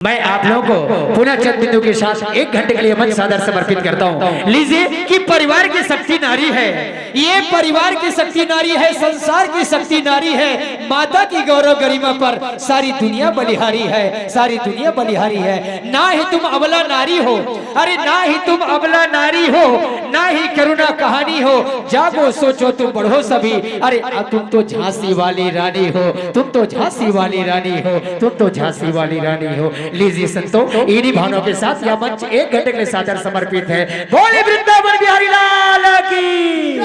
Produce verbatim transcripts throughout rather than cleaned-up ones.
मैं आप लोगों को पुनः चंद बिंदु के साथ एक घंटे के लिए मंच सादर समर्पित करता हूँ। लीजिए कि परिवार की शक्ति नारी है, ये परिवार की शक्ति नारी है, संसार की शक्ति नारी है। माता की गौरव गरिमा पर सारी दुनिया बलिहारी है, सारी दुनिया बलिहारी है। ना ही तुम अबला नारी हो, अरे ना ही तुम अबला नारी हो, ना ही करुणा कहानी हो। जागो सोचो तुम बढ़ो सभी, अरे तुम तो झांसी वाली रानी हो, तुम तो झांसी वाली रानी हो, तुम तो झांसी वाली रानी हो। लीजिए संतों, इन्हीं भावनाओं के साथ यह मंच एक घंटे के लिए सादर समर्पित है। बोले वृंदावन बिहारी लाल की।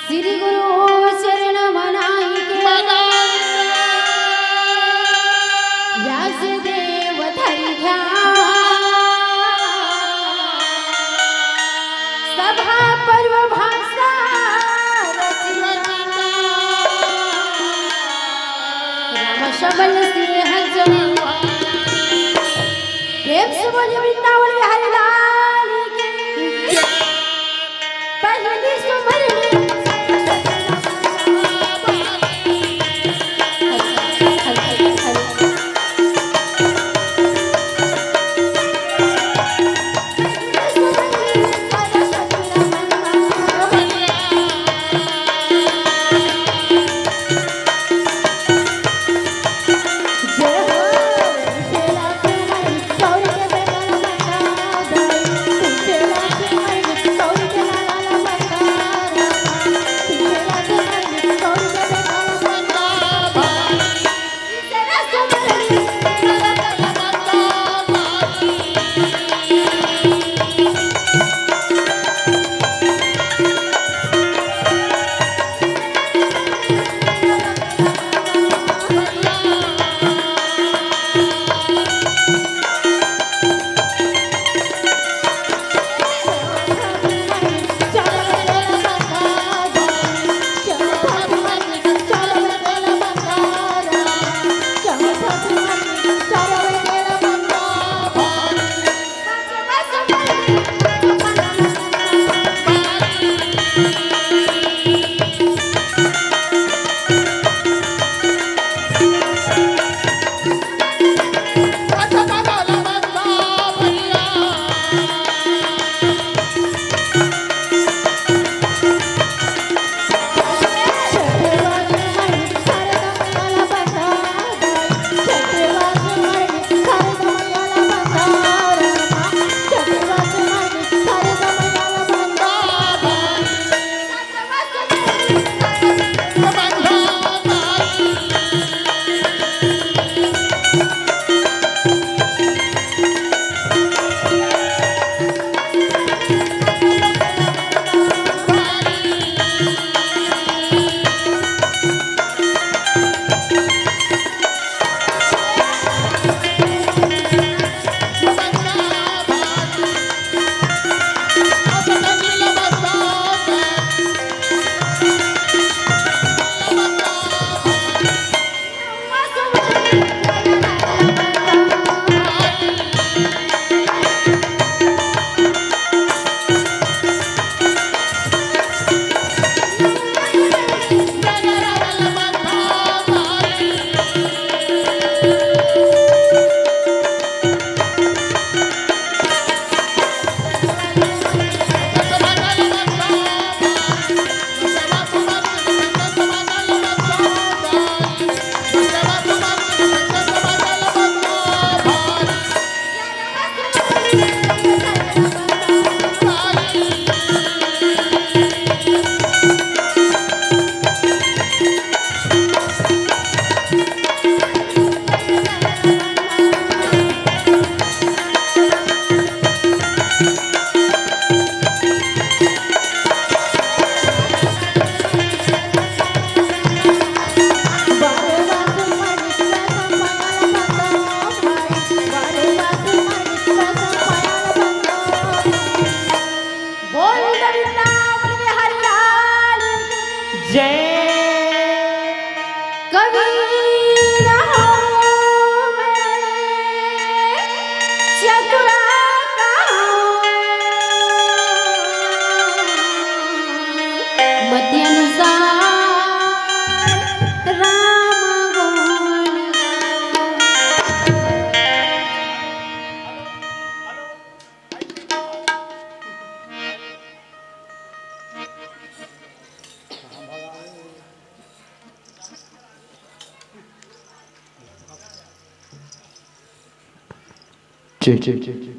श्री गुरु चरण मनाई के व्यास देव धरि ध्यान। सभा पर्व भाषा रचना। राम शबल सिंह जन। प्रेम से बोलिए वृंदावन बिहारी लाल की। पहली सुमरनी। बोल वृंदावन बिहारी लाल की। जय। कबीर हूँ मैं चतुरा कहूँ, मति अनुसार राम गुण। ठीक, ठीक, ठीक, ठीक।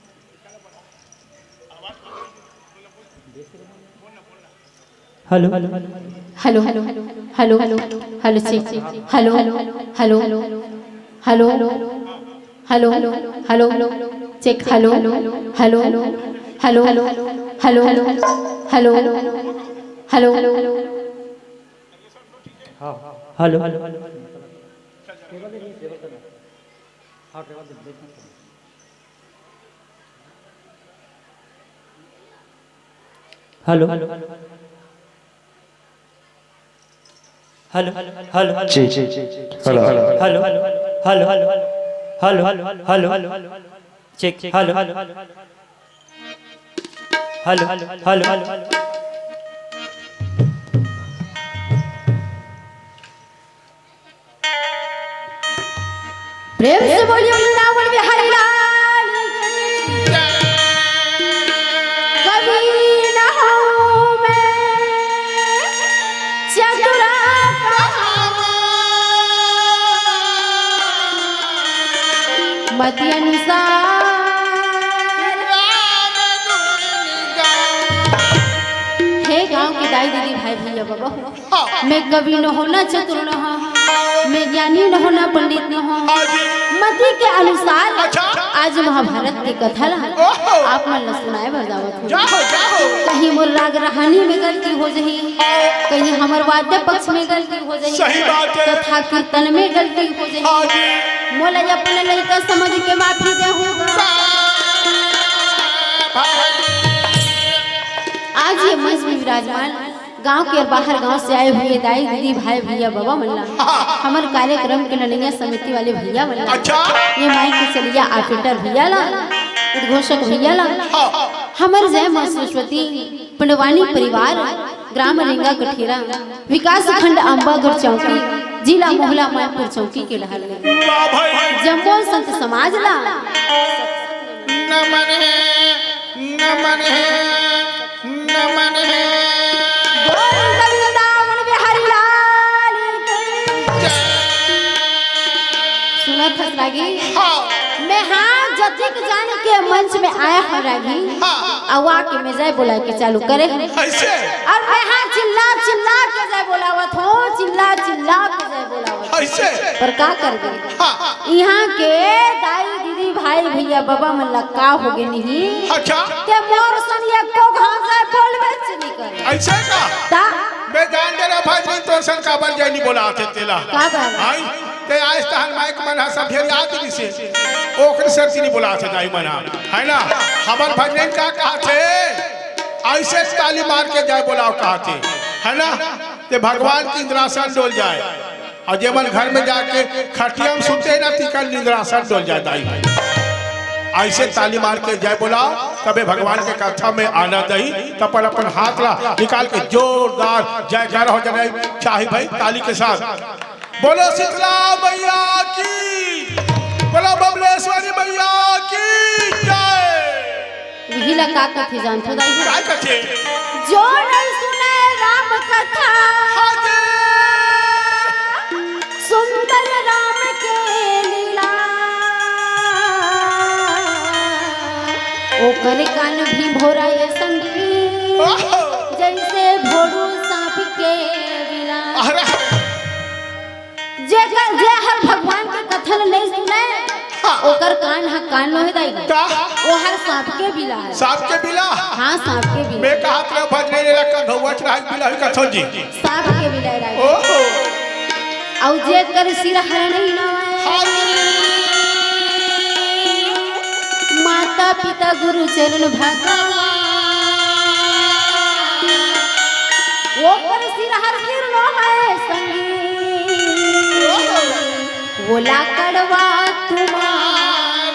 Hello, hello, hello, hello, check. Hello, hello, hello, hello, hello, check. Hello, hello, hello, hello, hello, hello, hello. Hello, hello, hello, hello, जी, जी, जी, जी। Hello, hello, hello, hello, hello, hello, hello, hello, hello, hello, hello, check. Hello, hello, hello, hello, hello, hello, hello, hello. प्रेम से बोलिए वृंदावन बिहारी लाल की। कवि न हूँ मैं चतुर कहावँ, मति अनुसार। हे गांव के दाई दीदी, भाई भैया, बाबा हो। हाँ। मैं कवि न हूँ, ना चतुर न हूँ, मैं ज्ञानी न हूँ, ना पंडित न हूँ। हाँ जी। मति के अनुसार अच्छा। आज महाभारत के कथा ला ओहो। आप मन ला सुनाए बर जावत हूँ। जाओ, जाओ। कहीं मोर राग रहानी में गलती हो जाही, हाँ। कहीं हमर वाद्य पक्ष में गलती हो जाही, सही बात है। कथा कीर्तन में गलती हो जाही, हाँ जी। मोला अपन लइका समझ के माफी देहू। आज ये मंच में विराजमान गांव के और बाहर गांव से आए हुए दाई दीदी, भाई भैया, बाबा मन ला, हमर कार्यक्रम के ननैया समिति वाले भैया मन ला, अच्छा। ये माइक के चलिया ऑपरेटर भैया ला, उद्घोषक भैया ला, हाँ। हमर जय मां सरस्वती पंडवानी परिवार, ग्राम रेंगा कठेरा, विकास खंड अम्बागढ़ चौकी, जिला मोहला मानपुर चौकी के डहर ले वाह भाई। जम्मो संत समाज ला नमन हे, नमन हे, नमन हे। बोल वृंदावन बिहारी लाल की। जय। सुनत हस रागी? हाँ। मैं हाँ जतिक जान के मंच में आए हंव रागी। हाँ। अउ आके मैं जय बोलाय के चालू करे हंव। अइसे? अउ मैं हाँ चिल्ला चिल्ला के जय बोलावत हंव, चिल्ला चिल्ला के जय बोलावत हंव। अइसे? पर का करबे? हाँ। इहाँ के दाई, दीदी, भाई, भैया, बाबा मन ला का होगे नहीं? अच्छा। ते मोर सन एको घांव जय बोलबेच नहीं करे। अइसे का? ता? मैं जान डरेंव भजनी, तोर सन काबर जय नहीं बोलाथे तेला। काबर? आई, ते आज तहन माइक मन हा सब ढेर याद नहीं से। ओखर सेती नहीं बोलाथे दाई मन हा, है ना? हमर भजनी का कहाथे? अइसे ताली मार के जय बोलाव कहाथे, है ना? ते भगवान के इंद्रासन डोल जाय। अउ जेमन घर में जाके खटिया में सुते ना, तिकर इंद्रासन डोल जाय दाई। अइसे ताली मार के जय बोलाव, तभे भगवान के कथा में आनंद आही। त अपन अपन हाथ ला निकाल के जोरदार जयकारा हो जाना चाही भाई, ताली के साथ। बोलो शीतला मैया की, बोलो बबलेश्वरी मैया की जय। इही ला का कथे जानथो दाई हो? का कथे? जो नहीं सुने राम कथा, हाँ जी। सुंदर राम के लीला, ओकर कान भी भोरा ये संगी, ओहो। जैसे भोरू सांप के बिला। अरे। जेकर, जे हर भगवान के कथा ल नहीं सुने, हाँ। ओकर कान ह कान नोहे दाई। का? ओ हर सांप के बिला हे। सांप के बिला? हाँ, सांप के बिला। मैं कहा तेरा भजनी रे लक्का घौवा चढ़ाई बिला ही कथो जी। सांप के बिला हे दाई। ओहो। अउ जेकर सिर हर नहीं नवाए। हाँ। माता पिता गुरु चरण भगवान। ओकर सिर हर सिर नोहे संगी। ओला कड़वा तुम्हार।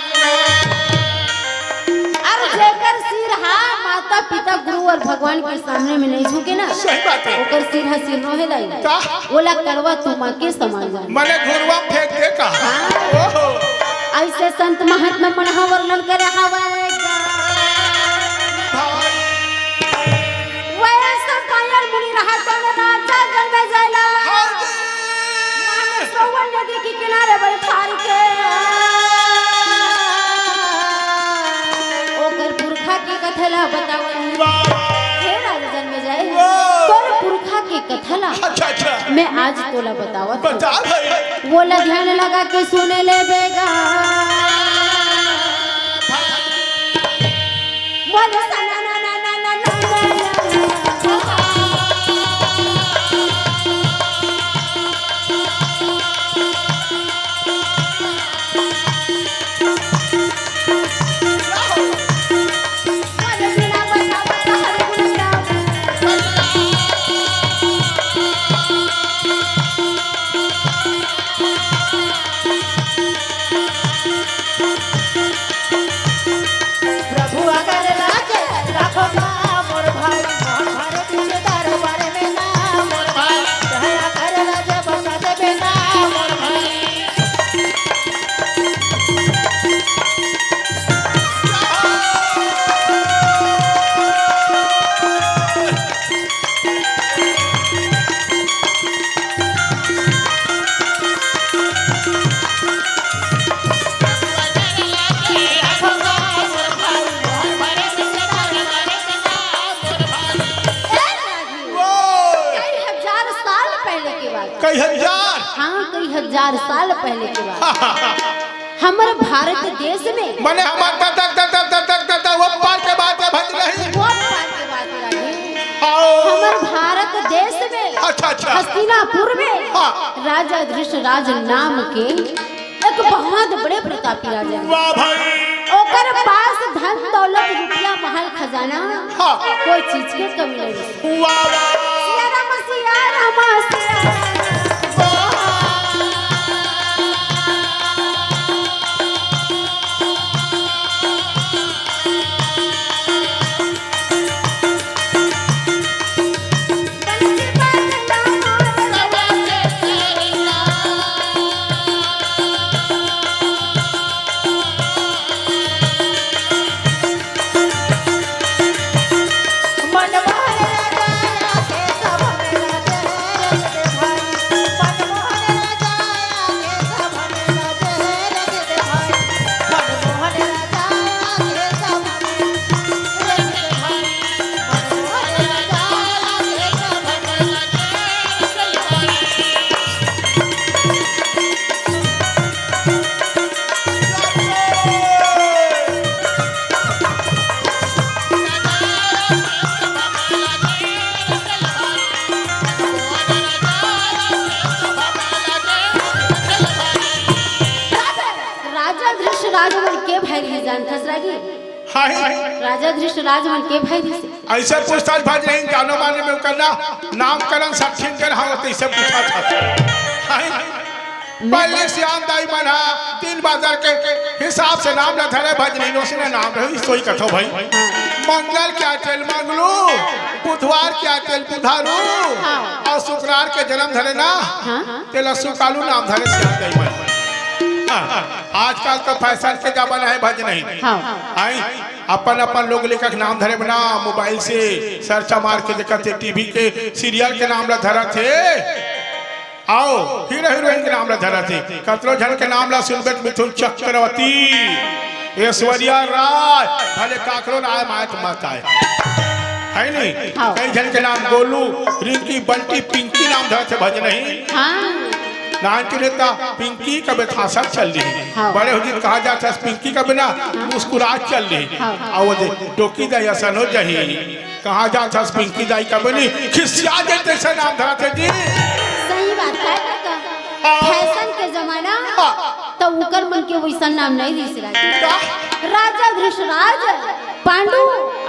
अरे जेकर सिर हा माता पिता, गुरु और भगवान के सामने में नहीं झुके ना, सही बात है। ओकर सिर ह सिर नोहे दाई। का? ओला कड़वा तुमा के समान जाने। मने घुरवा फेंक दे का? हाँ। ओहो। ऐसे संत महात्मा मन ह वर्णन करे हवय। भाई। वैसे कायर मुनि रहा तन राजा जन्मे जयला। हाँ जी। मानस रोवन नदी के किनारे बैठार के ओकर पुरखा के कथा ला बतावत हे। वाह। हे राजा जन्मे जय, वाह। तोर पुरखा के कथा ला अच्छा, अच्छा। मैं आज तोला बतावत हूँ। बता भाई। वोला ध्यान लगा के सुन ले बेगा। बोल सना ना ना ना ना ना ना ना। प्रभु अगर राज राखो ना मोर भाई, मोहन भारत के दरबार में ना मोर भाई, दया कर राज बसा देबे ना मोर भाई। कई हजार साल पहले के बात। कई हजार? हाँ, कई हजार साल पहले के बात। हमर भारत देश में। मने हमर दादा, दादा, दादा, दादा, वो पार के बात है, भज नहीं। वो पार के बात है, राधे। आओ। हमर भारत देश में। अच्छा, अच्छा। हस्तिनापुर में। हाँ। राजा धृतराज नाम के एक बहुत बड़े प्रतापी राजा। वाह भाई। ओकर पास धन दौलत, रुपया, महल, खजाना, हाँ। कोई चीज के कमी नहीं। वाह, वाह। सिया राम, सिया राम, सिया राम। राजा धृतराज मन के भाई रहिस जानथस रागी? हाय। राजा धृतराज मन के भाई रहिस? ऐसे पूछताछ भज नहीं, जानो माने में ओकर ना नामकरण सचिन कर हाँ, तैसे पूछा था। हाय। पहले सियान दाई मन हा दिन बाजार के हिसाब से नाम ल धरे, भजनीनो से नाम रही, सोई कथो भाई। हाँ। मंगल के आय तेल मंगलू, बुधवार के आय तेल बुधारू, हाँ। और शुक्रवार के जन्म धरे ना, हाँ। तेला सुकालू नाम धरे सियान दाई मन। हाँ, आजकल तो फैशन के जमाना है, भज नहीं। हाँ। आई, अपन अपन लोग लेकर नाम धरे बना, मोबाइल से सर्च मार के देखत हे, टीवी के सीरियल के नाम ला धरत हे। आओ, हीरो हीरोइन के नाम ला धरत हे। कतरो झन के नाम ला सुनबे त मिथुन चक्रवर्ती, ऐश्वर्या राय, भले काकरो ना आय, माय त मत आय। है नहीं? हाँ। कई झन के नाम गोलू, रिंकी, बंटी, पिंकी नाम धरत हे, भज नहीं? हाँ। नान के नेता पिंकी कबे थासक चल रही। हाँ। बड़े हो जी कहा जात हस पिंकी कबे ना हाँ। मुस्कुरात चल रही। हाँ। और वो दे, डोकी दा असन हो जाही। कहाँ जात हस पिंकी दाई कबे नहीं, खिसिया दे तैसे नाम धरत हे जी। सही बात है, का? हाँ। फैशन के जमाना, हाँ। तो उकर मन के वैसा नाम नहीं रिहिस राजा। का? राजा धृतराज, पांडु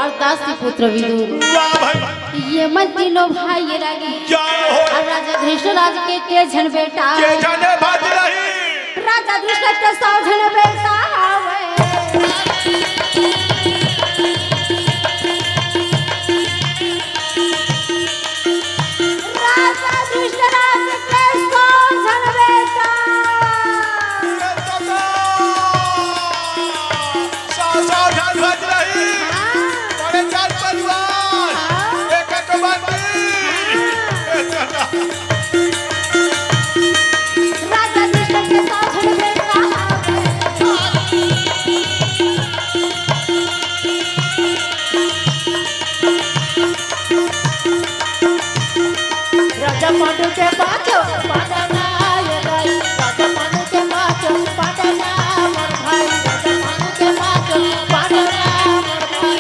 और दासी पुत्र विदुर। वाह भाई। ये मन तीनों भाई ये रागी। क्या हो? और राजा धृतराज के के झन बेटा? के झन भज नहीं। राजा धृतराज के सौ झन बेटा हवे। राजा दृष्ट के साथ में रहा। राजा पांडु के पाछो पांडव ना ये दाई, राजा पांडु के पाछो पांडव ना मोर भाई, राजा पांडु के पाछो पांडव ना मोर भाई।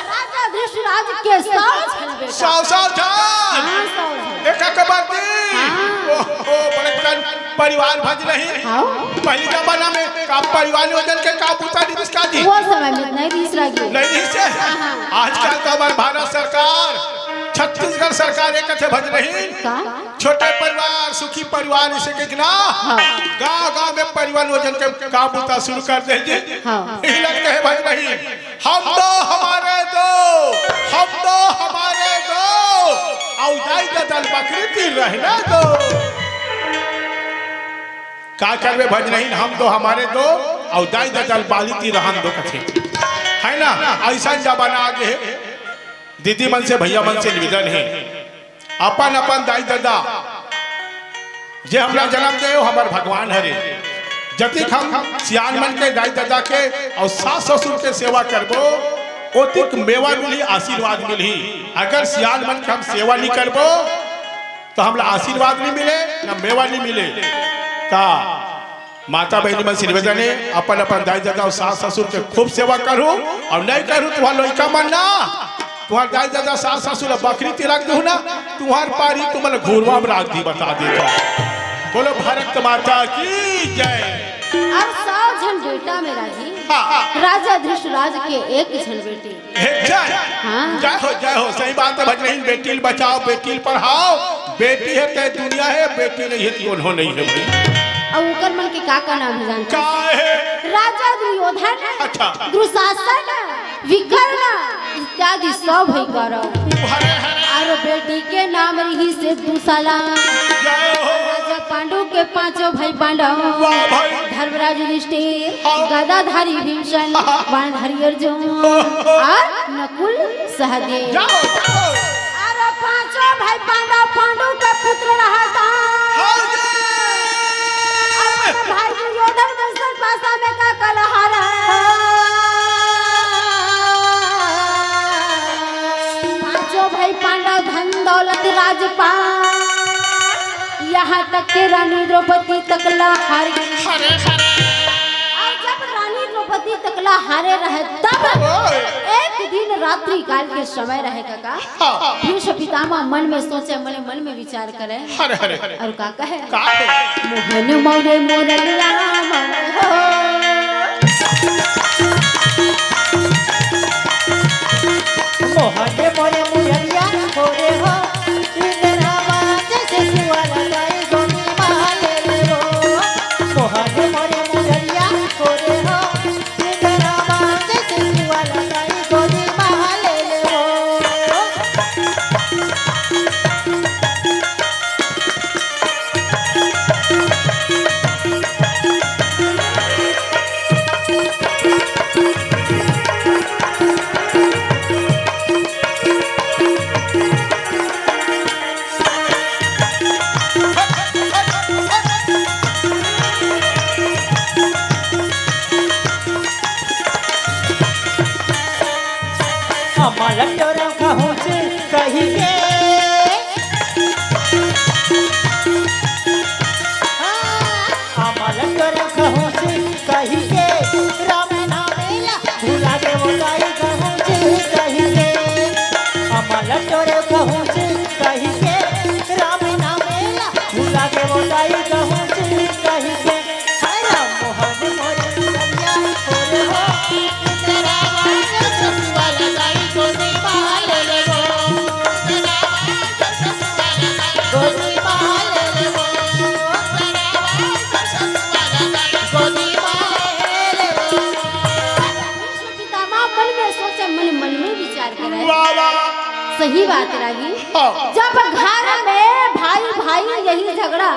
राजा धृतराज के सौ झन बेटा। सौ, सौ झन। हाँ, सौ झन। एक एक बार दी। हाँ। ओहो, बड़े जन परिवार भज नहीं। हाँ। पहली जमाना में का परिवार नियोजन के का बूता नहीं रिहिस का जी? वो समय में नहीं रिहिस रह गई। नहीं रिहिस से? हाँ, हाँ। आजकल तो हमार भारत सरकार, छत्तीसगढ़ सरकार एक थे भज नहीं। का? छोटे परिवार, सुखी परिवार, इसे के ना। हाँ। गांव गांव में परिवार नियोजन के काम बूता शुरू कर दे जी। हाँ। हिलत कहे भज नहीं। हम दो हमारे दो, हम दो हमारे दो, अउ दाई ददा ल बकरी तीर रहने दो। का करबे भज नहीं, हम दो हमारे दो, अउ दाई ददा ल बाली तीर रहन दो कथे। है ना? अइसन जमाना आ गे हे। दीदी मन से, भैया मन से निवेदन हे, अपन अपन दाई ददा, जे हमला जन्म दे, वो हमर भगवान हरे। जतिक हम सियान मन के, दाई ददा के अउ सास ससुर के सेवा करबो, ओतिक मेवा मिलही, आशीर्वाद मिलही। अगर सियान मन के हम सेवा नहीं करबो, तो हमला आशीर्वाद नहीं मिले, ना मेवा नहीं मिले। ता माता बहिनी मन से निवेदन हे, अपन अपन दाई ददा अउ सास ससुर के खूब सेवा करहू, अउ नहीं करहू, तुंहर लइका मन ना, तुंहर दाई ददा सास ससुर ला बकरी तीर रख देहू ना, तुंहर पारी तुमन ला घुरवा में रख दी, बता देथंव। बोलो भारत माता की जय। अउ सौ झन बेटा मेरा जी, हाँ, हाँ। राजा धृतराज के एक झन बेटी। एक झन? हाँ। जय हो, जय हो। सही बात हे भजनहीन, बेटी ल बचाओ, बेटी ल पढ़ाओ। बेटी हे ते दुनिया हे, बेटी नहीं हे ते कोनो नहीं हे भाई। अउ ओकर मन के का का नाम हे जानथस? का हे? राजा दुर्योधन, अच्छा। दुशासन, विकर्ण इत्यादि सौ भई कौरव। हरे, हरे। अउ बेटी के नाम रिहिसे दुशाला। जय हो। राजा पांडु के पांचों भई पांडव। वाह भाई। धर्मराज युधिष्ठिर, हाँ। गदाधारी भीमसेन, हाँ। बाणधारी अर्जुन, हाँ। अउ नकुल सहदेव। जाओ, जाओ। अरे पांचों भई पांडव, पांडु के पुत्र रहता। हाँ जी। अउ भाई दुर्योधन के पासा में का कलह रहा। पांचों भई पांडव धन दौलत राजपाट, यहाँ तक के रानी द्रौपदी तक ला हार गे। हरे, हरे। अउ जब रानी द्रौपदी तक ला हारे रहे, तब ओए। एक दिन रात्रि काल के समय रहे कका। हाँ। भीष्म पितामह मन में सोचे, मने मन में विचार करे। हरे, हरे। अउ का कहे? का कहे? मोहन मोरे मुरलिया मन हो। मोहन मोरे मुरलिया मोरे हो। इंद्रावा जैसे सुअर गाय गोदी मा ले ले वो। मोहन मोरे मुरलिया मोरे हो। इंद्रावा जैसे सुअर गाय गोदी मा ले ले वो। अमल तोर कहूँ से कही के। हाँ, अमल तोर कहूँ से कही के। राम नाम ला भुला देवो दाई कहूँ से कही के। अमल तोर कहूँ से कही के। राम नाम ला भुला देवो दाई कहूँ से कही के। यही बात रही। हाँ। जब घर में भाई भाई यही झगड़ा,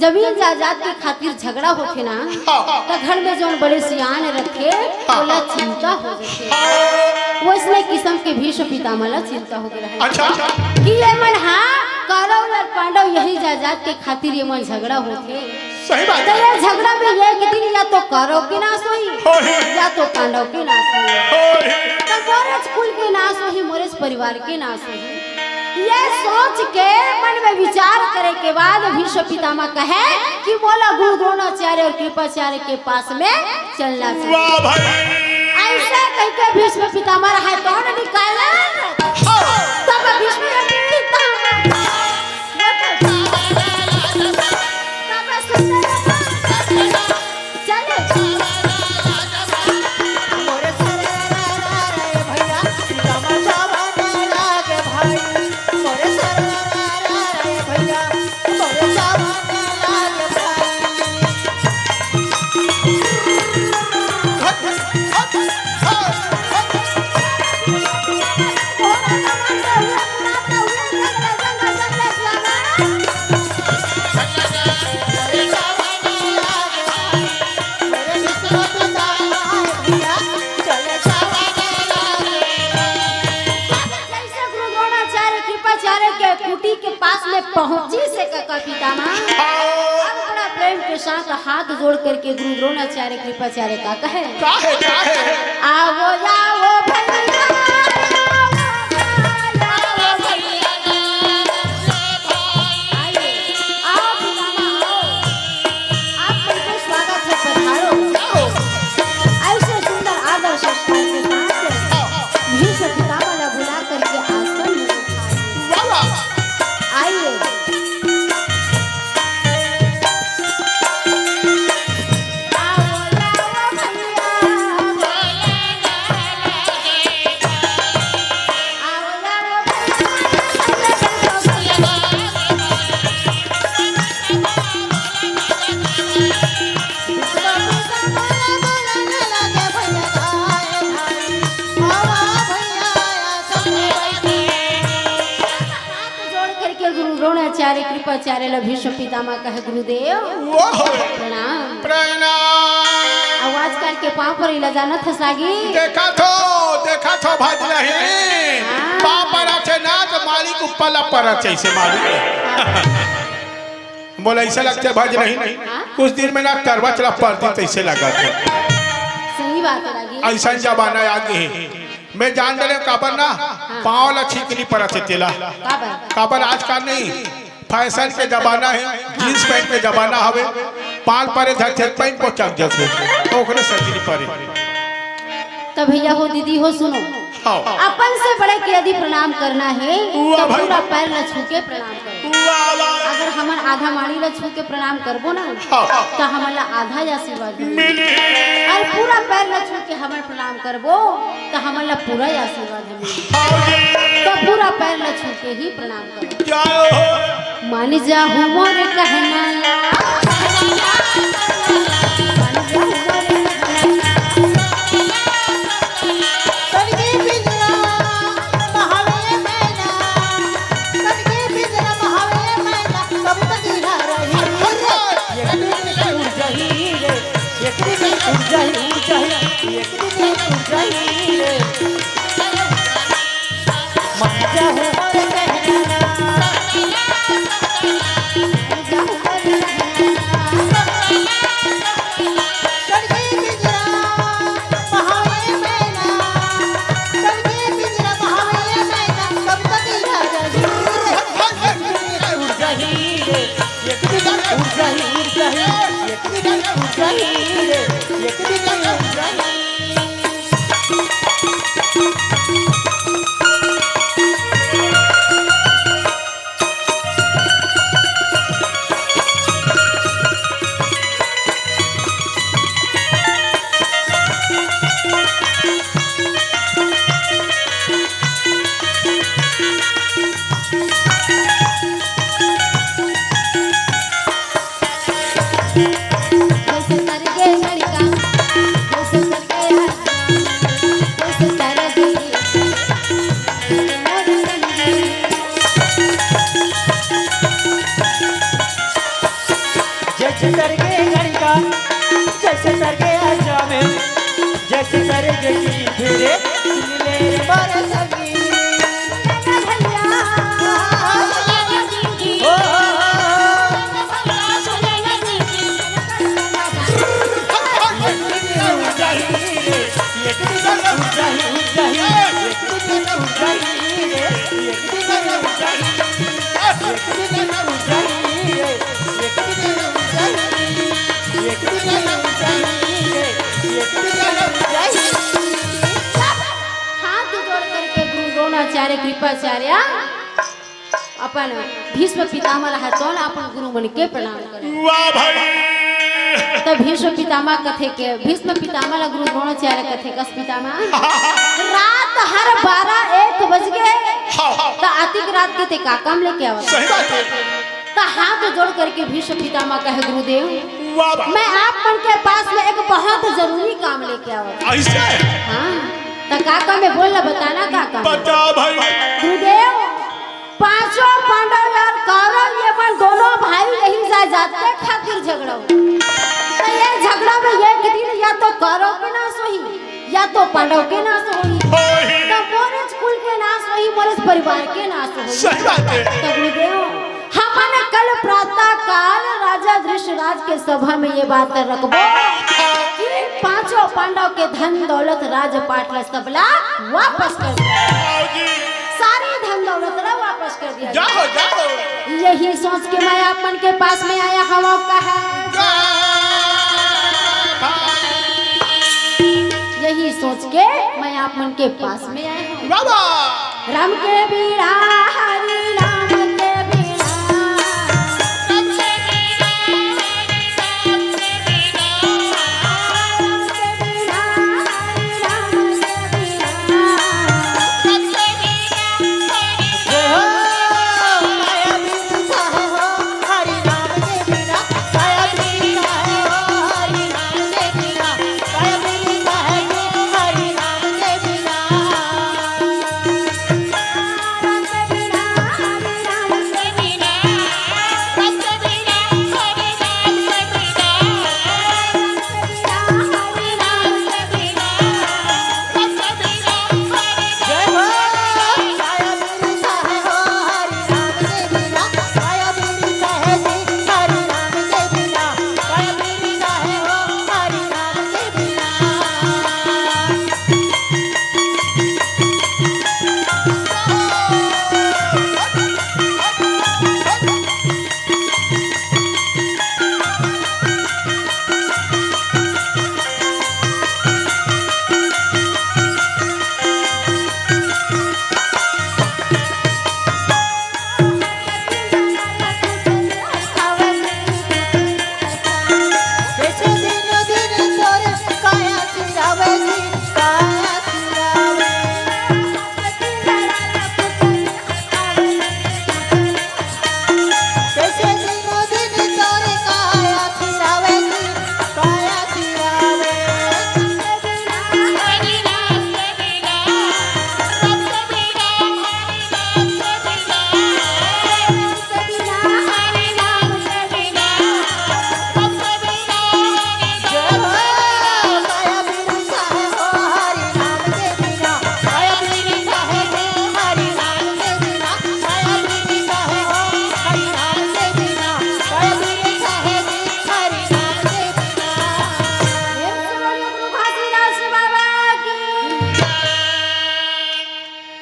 जमीन जायदाद के खातिर झगड़ा होथे ना, हाँ। त घर में जौन बड़े सियान रथे, हाँ। ओला चिंता हो जाथे। हाँ। वइसने किसम के भीष्म पितामह ला चिंता हो गे रहे। अच्छा। कि ये मन, हाँ, कौरव अउ पांडव यही जायदाद के खातिर ये मन झगड़ा होथे। सही बात त है। ये झगड़ा में एक दिन या तो कौरव के नाश होही, होही। या तो पांडव के नाश होही। होही। त मोरेच कुल के नाश होही, मोरेच परिवार के नाश होही। ये सोच के मन में विचार करे के बाद भीष्म पितामह कहे कि मोला गुरु द्रोणाचार्य अउ कृपाचार्य के पास में चलना चाहिए। वाह भाई। अइसे कहिके भीष्म पितामह रहे कौन निकाला? तब भीष्म पितामह जइसे गुरु द्रोणाचार्य कृपाचार्य के कुटी के पास में पहुंचिस हे कका पितामह। हाँ। अब बड़ा प्रेम के साथ हाथ जोड़ करके गुरु द्रोणाचार्य कृपाचार्य का कहे। का है, का है? आवो, आवो भैया, आवो भैया, आवो भैया। आइए, आओ पितामह, आओ। आप सबको स्वागत है, पधारो। अइसे सुंदर आदर संस्कार के साथ भीष्म पितामह ला बुला करके आसन में बिठाइए। वाह, वाह। आइए। हाथ जोड़ करके गुरु द्रोणाचार्य कृपाचार्य ला भीष्म पितामह कहे, गुरुदेव, वो हो। प्रणाम। प्रणाम। अब आजकल के पाँव परे ला जानत हस लागी। देखा थो, देखा थो भज नहीं। हाँ। पाँव परत हे ना त मालिक ऊपर ला परत हे, अइसे मालिक। हाँ। मोला अइसे लगथे भज नहीं। हाँ? कुछ दिन में ना तरवा चला परती तइसे लगथे। सही बात है लागी। अइसन जमाना आ गे हे। मैं जान डरेंव काबर ना, हाँ। पाँव ला छींकनी परत हे तेला। काबर? काबर आजकल नहीं, फैशन के जमाना हे, जींस पैंट के जमाना हवे, पाँव परे धरथे, पैंट पोचक जथे, त ओकरे सजनी परे। त भैया हो, दीदी हो, सुनो, हाँ। अपन से बड़े के यदि प्रणाम करना हे, वाह त भाई। पूरा पैर ला छू के प्रणाम करो। वाह, वाह। अगर हमन आधा माड़ी ला छू के प्रणाम करबो ना, हाँ। त हमन ला आधा आशीर्वाद मिलही। मिलही। अउ पूरा पैर ला छू के हमन प्रणाम करबो, त हमन ला पूरा आशीर्वाद मिलही। हाँ जी। त पूरा पैर ला छू के ही प्रणाम करो। जय हो। मान जाहु मोर कहना। जैसे स्वर्ग की फिर सुन ले मोर सखी। भैया। ओ, ओ, ओ, ओ। हाथ जोड़ करके गुरु द्रोणाचार्य कृपाचार्य अपन भीष्म पितामह ला हथौन अपन गुरु मन के प्रणाम करे। वाह भाई। त भीष्म पितामह कथे के, भीष्म पितामह ला गुरु द्रोणाचार्य कथे कस पितामह। रात हर बारह एक बज गे। हाँ। त अतिक रात के ते का काम लेके आवत? सही बात है। त हाथ जोड़ करके भीष्म पितामह कहे, गुरुदेव, वाह, वाह। मैं आप मन के पास में एक बहुत जरूरी काम लेके आवत। ऐसे? हाँ। त का काम है बोल ना, बताना का काम है? बता भाई। गुरुदेव, पांचों पांडव अउ कौरव ये मन दोनों भाई यही जायदाद के खातिर झगड़ा हो। त ये झगड़ा में एक दिन या तो कौरव के नाश होही, या तो पांडव के नाश होही। होही। त मोरेच कुल के नाश होही, मोरेच परिवार के नाश होही। सही बात है। त गुरुदेव, हमन कल प्रातः काल राजा धृतराज के सभा में ये बात रखबो कि पांचों पांडव के धन दौलत राजपाट ला सबला वापस कर दे। आओ जी। सारी धन दौलत ला वापस कर दिया जाए। जाओ, जाओ। यही सोच के मैं आप मन के पास में आया हूँ, कहा। वाह, वाह। यही सोच के मैं आप मन के पास में आया हूँ। वाह, वाह। राम के बीड़ा, हरि राम के बीड़ा।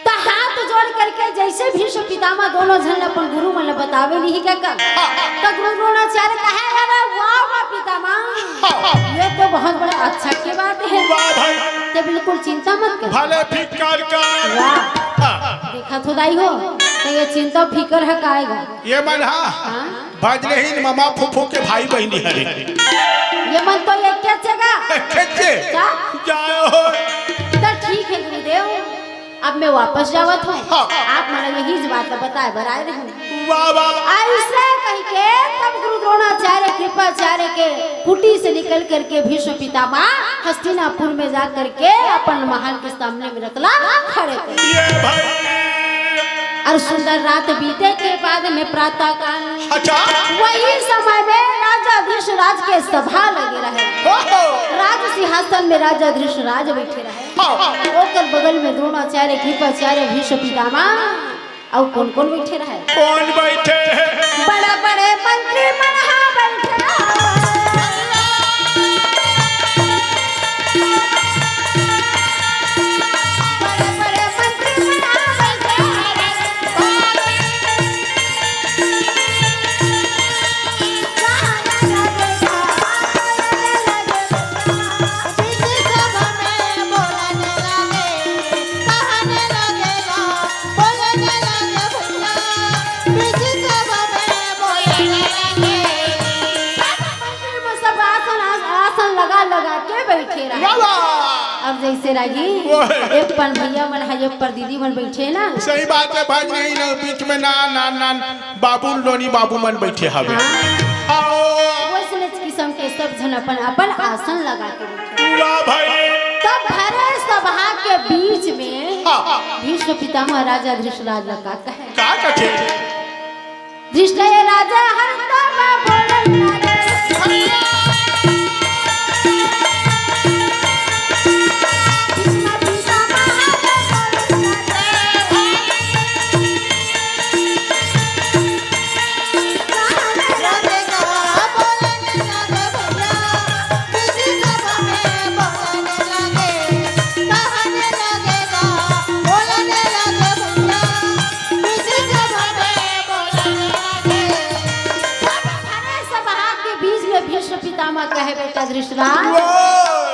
त हाथ जोड़ करके जैसे भीष्म पितामह दोनों झन अपन गुरु मन ल बतावे नहीं क्या कर? त गुरु द्रोणाचार्य कहे, "अरे वाह, वाह पितामह, ये तो बहुत बड़ा अच्छा के बात है।" वाह भाई। ते बिल्कुल चिंता मत कर। भले फिकर कर। वाह। हाँ। देखा तो दाई हो, त ये चिंता फिकर ह काय गा? ये मन हा। हाँ। भजनहीन ममा फूफू के भाई बहिनी हरे। ये मन तो एक के चेगा। खेचे। का? जाओ। त ठीक है गुरुदेव, अब मैं वापस जावत हूँ। हाँ। आप मन यही बात बताए बर आए रहे। वाह, वाह। ऐसे कह के तब गुरु द्रोणाचार्य कृपाचार्य के कुटी से निकल करके भीष्म पितामह हस्तिनापुर में जा करके अपन महल के सामने में रतला खड़े कर। ये भाई। और सुंदर रात बीते के बाद में प्रातः काल, अच्छा। वही समय में राजा धृतराज के सभा लगे रहे। ओहो। राज सिंहासन आसन में राजा धृतराज बइठे रहय। हाँ। ओकर बगल में द्रोणाचार्य, कृपाचार्य, भीष्म पितामह अउ कोन कोन बइठे रहय? कोन बइठे हे? बड़े बड़े मंत्री मन हा बइठे हे। बड़े बड़े मंत्री मन हा बइठे हे। सब आसन, आस-, आसन लगा लगा के बइठे रहे। वाह, वाह। अब जइसे रागी, ओए। ए पर भइया मन हे, ए पर दीदी मन बइठे हे ना। सही बात हे भाई, नहीं ना, बीच में ना, ना, ना, बाबू, नोनी बाबू मन बइठे हवे। हाँ। आओ। वइसने किसम के सब झन अपन, अपन आसन लगा के बइठे। वाह भाई। तब भरे सभा के बीच में हाँ। भीष्म पितामह राजा धृतराज ला का कहे? का कथे? धृष्टय राजा हर तब बोलन लागे। अरे सभा के बीच में भीष्म पितामह कहे, "बेटा धृतराज, वो।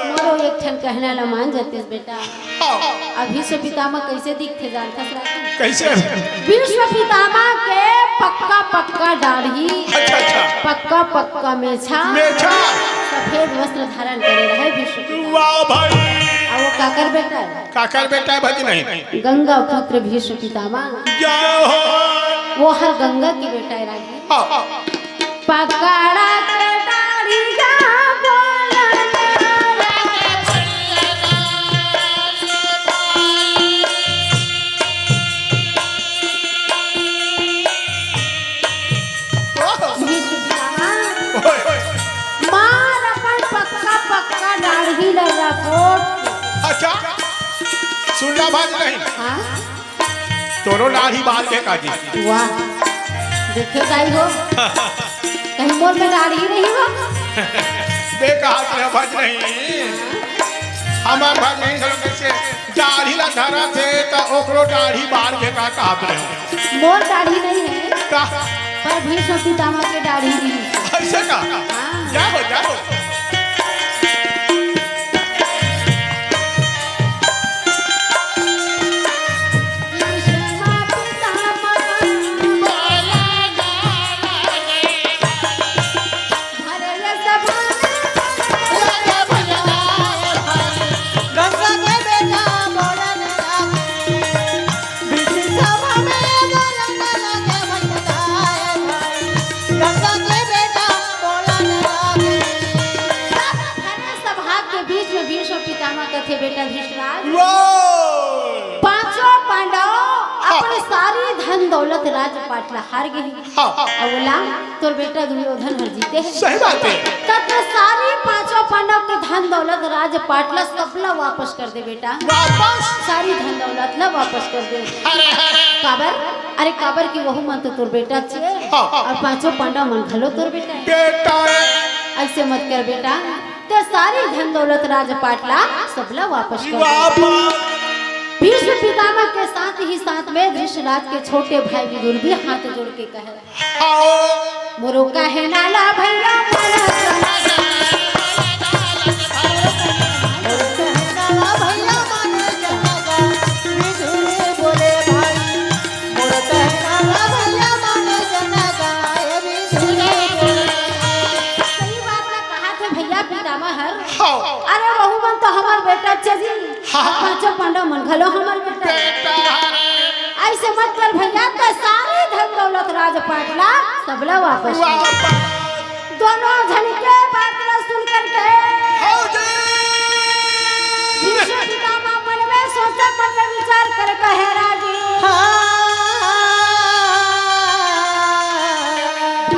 मोरो एक ठन कहना ल मान जतेस बेटा।" हाँ। अभी से पितामह कइसे दिखथे जानथस रागी? कइसे? भीष्म पितामह के पक्का पक्का दाढ़ी, अच्छा, अच्छा। पक्का पक्का मेछा, मेछा। सफेद वस्त्र धारण करे रहय भीष्म पितामह। वाह भाई। अउ वो काकर बेटा हे? काकर बेटा हे भज नहीं? गंगा पुत्र भीष्म पितामह। जय हो। वो हर गंगा के बेटा हे रागी। हाँ। पकड़ा के डाढ़िया बोलन। ये सुनता ना? ओए, ओए। मार अपन पक्का पक्का डाढ़ी ला रपोट। अच्छा, सुनना बात नहीं। हाँ? तोरो दाढ़ी बाल के काजी। वाह, देखे दाई हो, कहीं मोर में दाढ़ी नहीं हो? बे कहा तोरा भज नहीं, हमार भज नहीं, चलो कैसे दाढ़ी ला धरा थे तो ओकरो दाढ़ी बाल के का कहत रहे हो? मोर दाढ़ी नहीं है, का? पर भीष्म पितामह के दाढ़ी नहीं है। ऐसे का? हाँ। जाओ, जाओ। अरे सभा के बीच में भीष्म पितामह कथे, बेटा धृतराज, वो! पांचों पांडव हाँ। अपन सारी धन दौलत राजपाट ला हार गे। हाँ। अउ ओला तोर बेटा दुर्योधन हर जीते हे। सही बात हे। त तैं सारी पांचों पांडव के धन दौलत राजपाट ला सबला वापस कर दे बेटा। वापस? सारी धन दौलत ला वापस कर दे। अरे, अरे। काबर? अरे काबर कि वहू मन तो तोर बेटा चे। हाँ। अउ पांचों पांडव मन घलो तोर बेटा हे। बेटा हे। अइसे मत कर बेटा, तैं सारी धन दौलत राजपाट ला सबला वापस कर दे। वापस। भीष्म पितामह के साथ ही साथ में धृतराज के छोटे भाई विदुर भी हाथ जोड़ के कहे, आओ। मोरो कहना ला भइया मन। मोरो कहना ला भइया मन। सही बात ला कहा थे भइया पितामह हर। हाँ। अरे वहू मन तो हमर बेटा चे जी। हाँ। पांचों पांडव मन घलो हमर बेटा। बेटा रे। अइसे मत कर भइया, तैं सारी धन दौलत राजपाट ला सबला वापस कर। वापस। दोनों झन के बात ला सुन करके हाँ जी। भीष्म पितामह मन में सोचत मन में विचार कर कहे रागी। हाँ।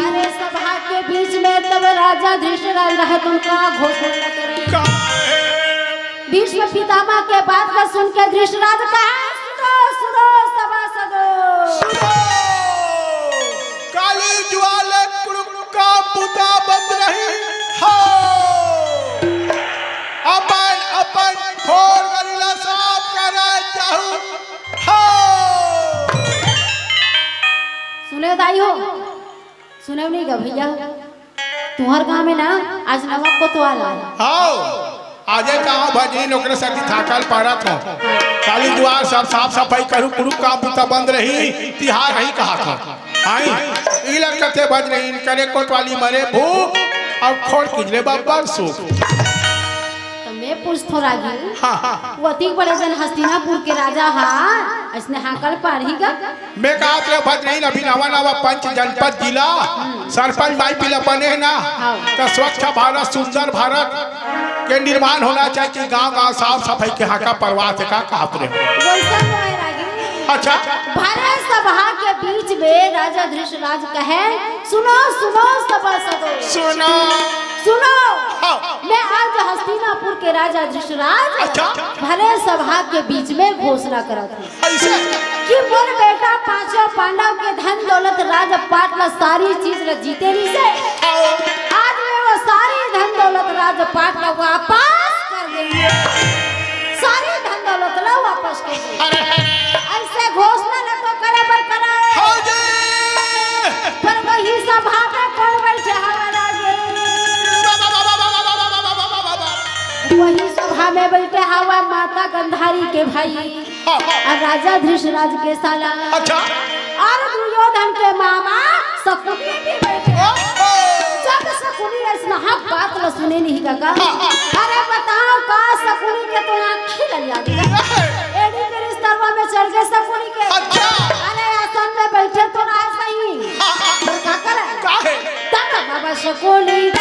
अरे सभा के बीच में तब राजा धृतराज रहत उनका घोषणा करे। काहे? भीष्म पितामह के बात ला सुन के धृतराज कहे, "सुनो, सुनो, सभासदो।" सुनो! काली जुआर ले कुरुप का बुता बंद रही। हो! अपन, अपन खोर गली ला साफ करे जाहू। हो! सुने दाई हो, सुने नहीं गा भैया, तुहर गाँव में ना आज नवा कोतवाल आय। हाव, आजे गाँव भजनी नोकरे सेती थाकल पारत हों। काली जुआर सब साफ सफाई करू, कुरुप काम बुता बंद रही, तिहार रही कहात हों। आई, ई लड़का ते भजनी करे कोतवाली मरे भूख, अउ खोर किंजरे बब्बर सुख। त मैं पूछथों रागी, हाँ, हाँ। वो अतिक बड़े जन हस्तिनापुर के राजा हा, अइसने हाकल पारही गा? मैं कहत रहे भजनी अभी नवा नवा पंच जनपद जिला सरपंच माई पिला बने हे ना, हाँ। त स्वच्छ भारत सुंदर भारत के निर्माण होना चाहिए कि गांव गांव साफ सफाई के हाका परवाह से का कहत रहे। वैसा तो है रागी। अच्छा। भरे सभा के बीच में राजा धृतराज कहे, "सुनो, सुनो सभासदो।" सुनो। सुनो। हाँ। मैं आज हस्तिनापुर के राजा धृतराज अच्छा। भरे सभा के बीच में घोषणा करत हूँ। अइसे? कि मोर बेटा पांचों पांडव के धन दौलत राजपाट ला सारी चीज ला जीते रहिसे। आओ। आज मैं वो सारी धन दौलत राजपाट ला वापस कर देंगे। सारी धन दौलत ला वापस कर देंगे। अरे, अरे, अरे। अइसे घोषणा ला तो करे बर करे। हाँ जी। पर वही सभा में कौन बैठे हवा राजे? बाबा, बाबा, बाबा। वही सभा में बैठे हवा माता गंधारी के भाई। हाँ, हाँ। अउ राजा धृतराज के साला। अच्छा। अउ दुर्योधन के मामा शकुनी भी बैठे। ओहो। जब शकुनी अइसना बात ल सुने नहीं काका। हाँ, हाँ। अरे बताओ का शकुनी के तो आँखी ललिया गया। ए। एड़ी के रिश्तरवा में चढ़ गए शकुनी के। अच्छा। अरे आसन में बैठे तो रहा सही। हाँ, हाँ। पर का करे? का है? तब बाबा शकुनी।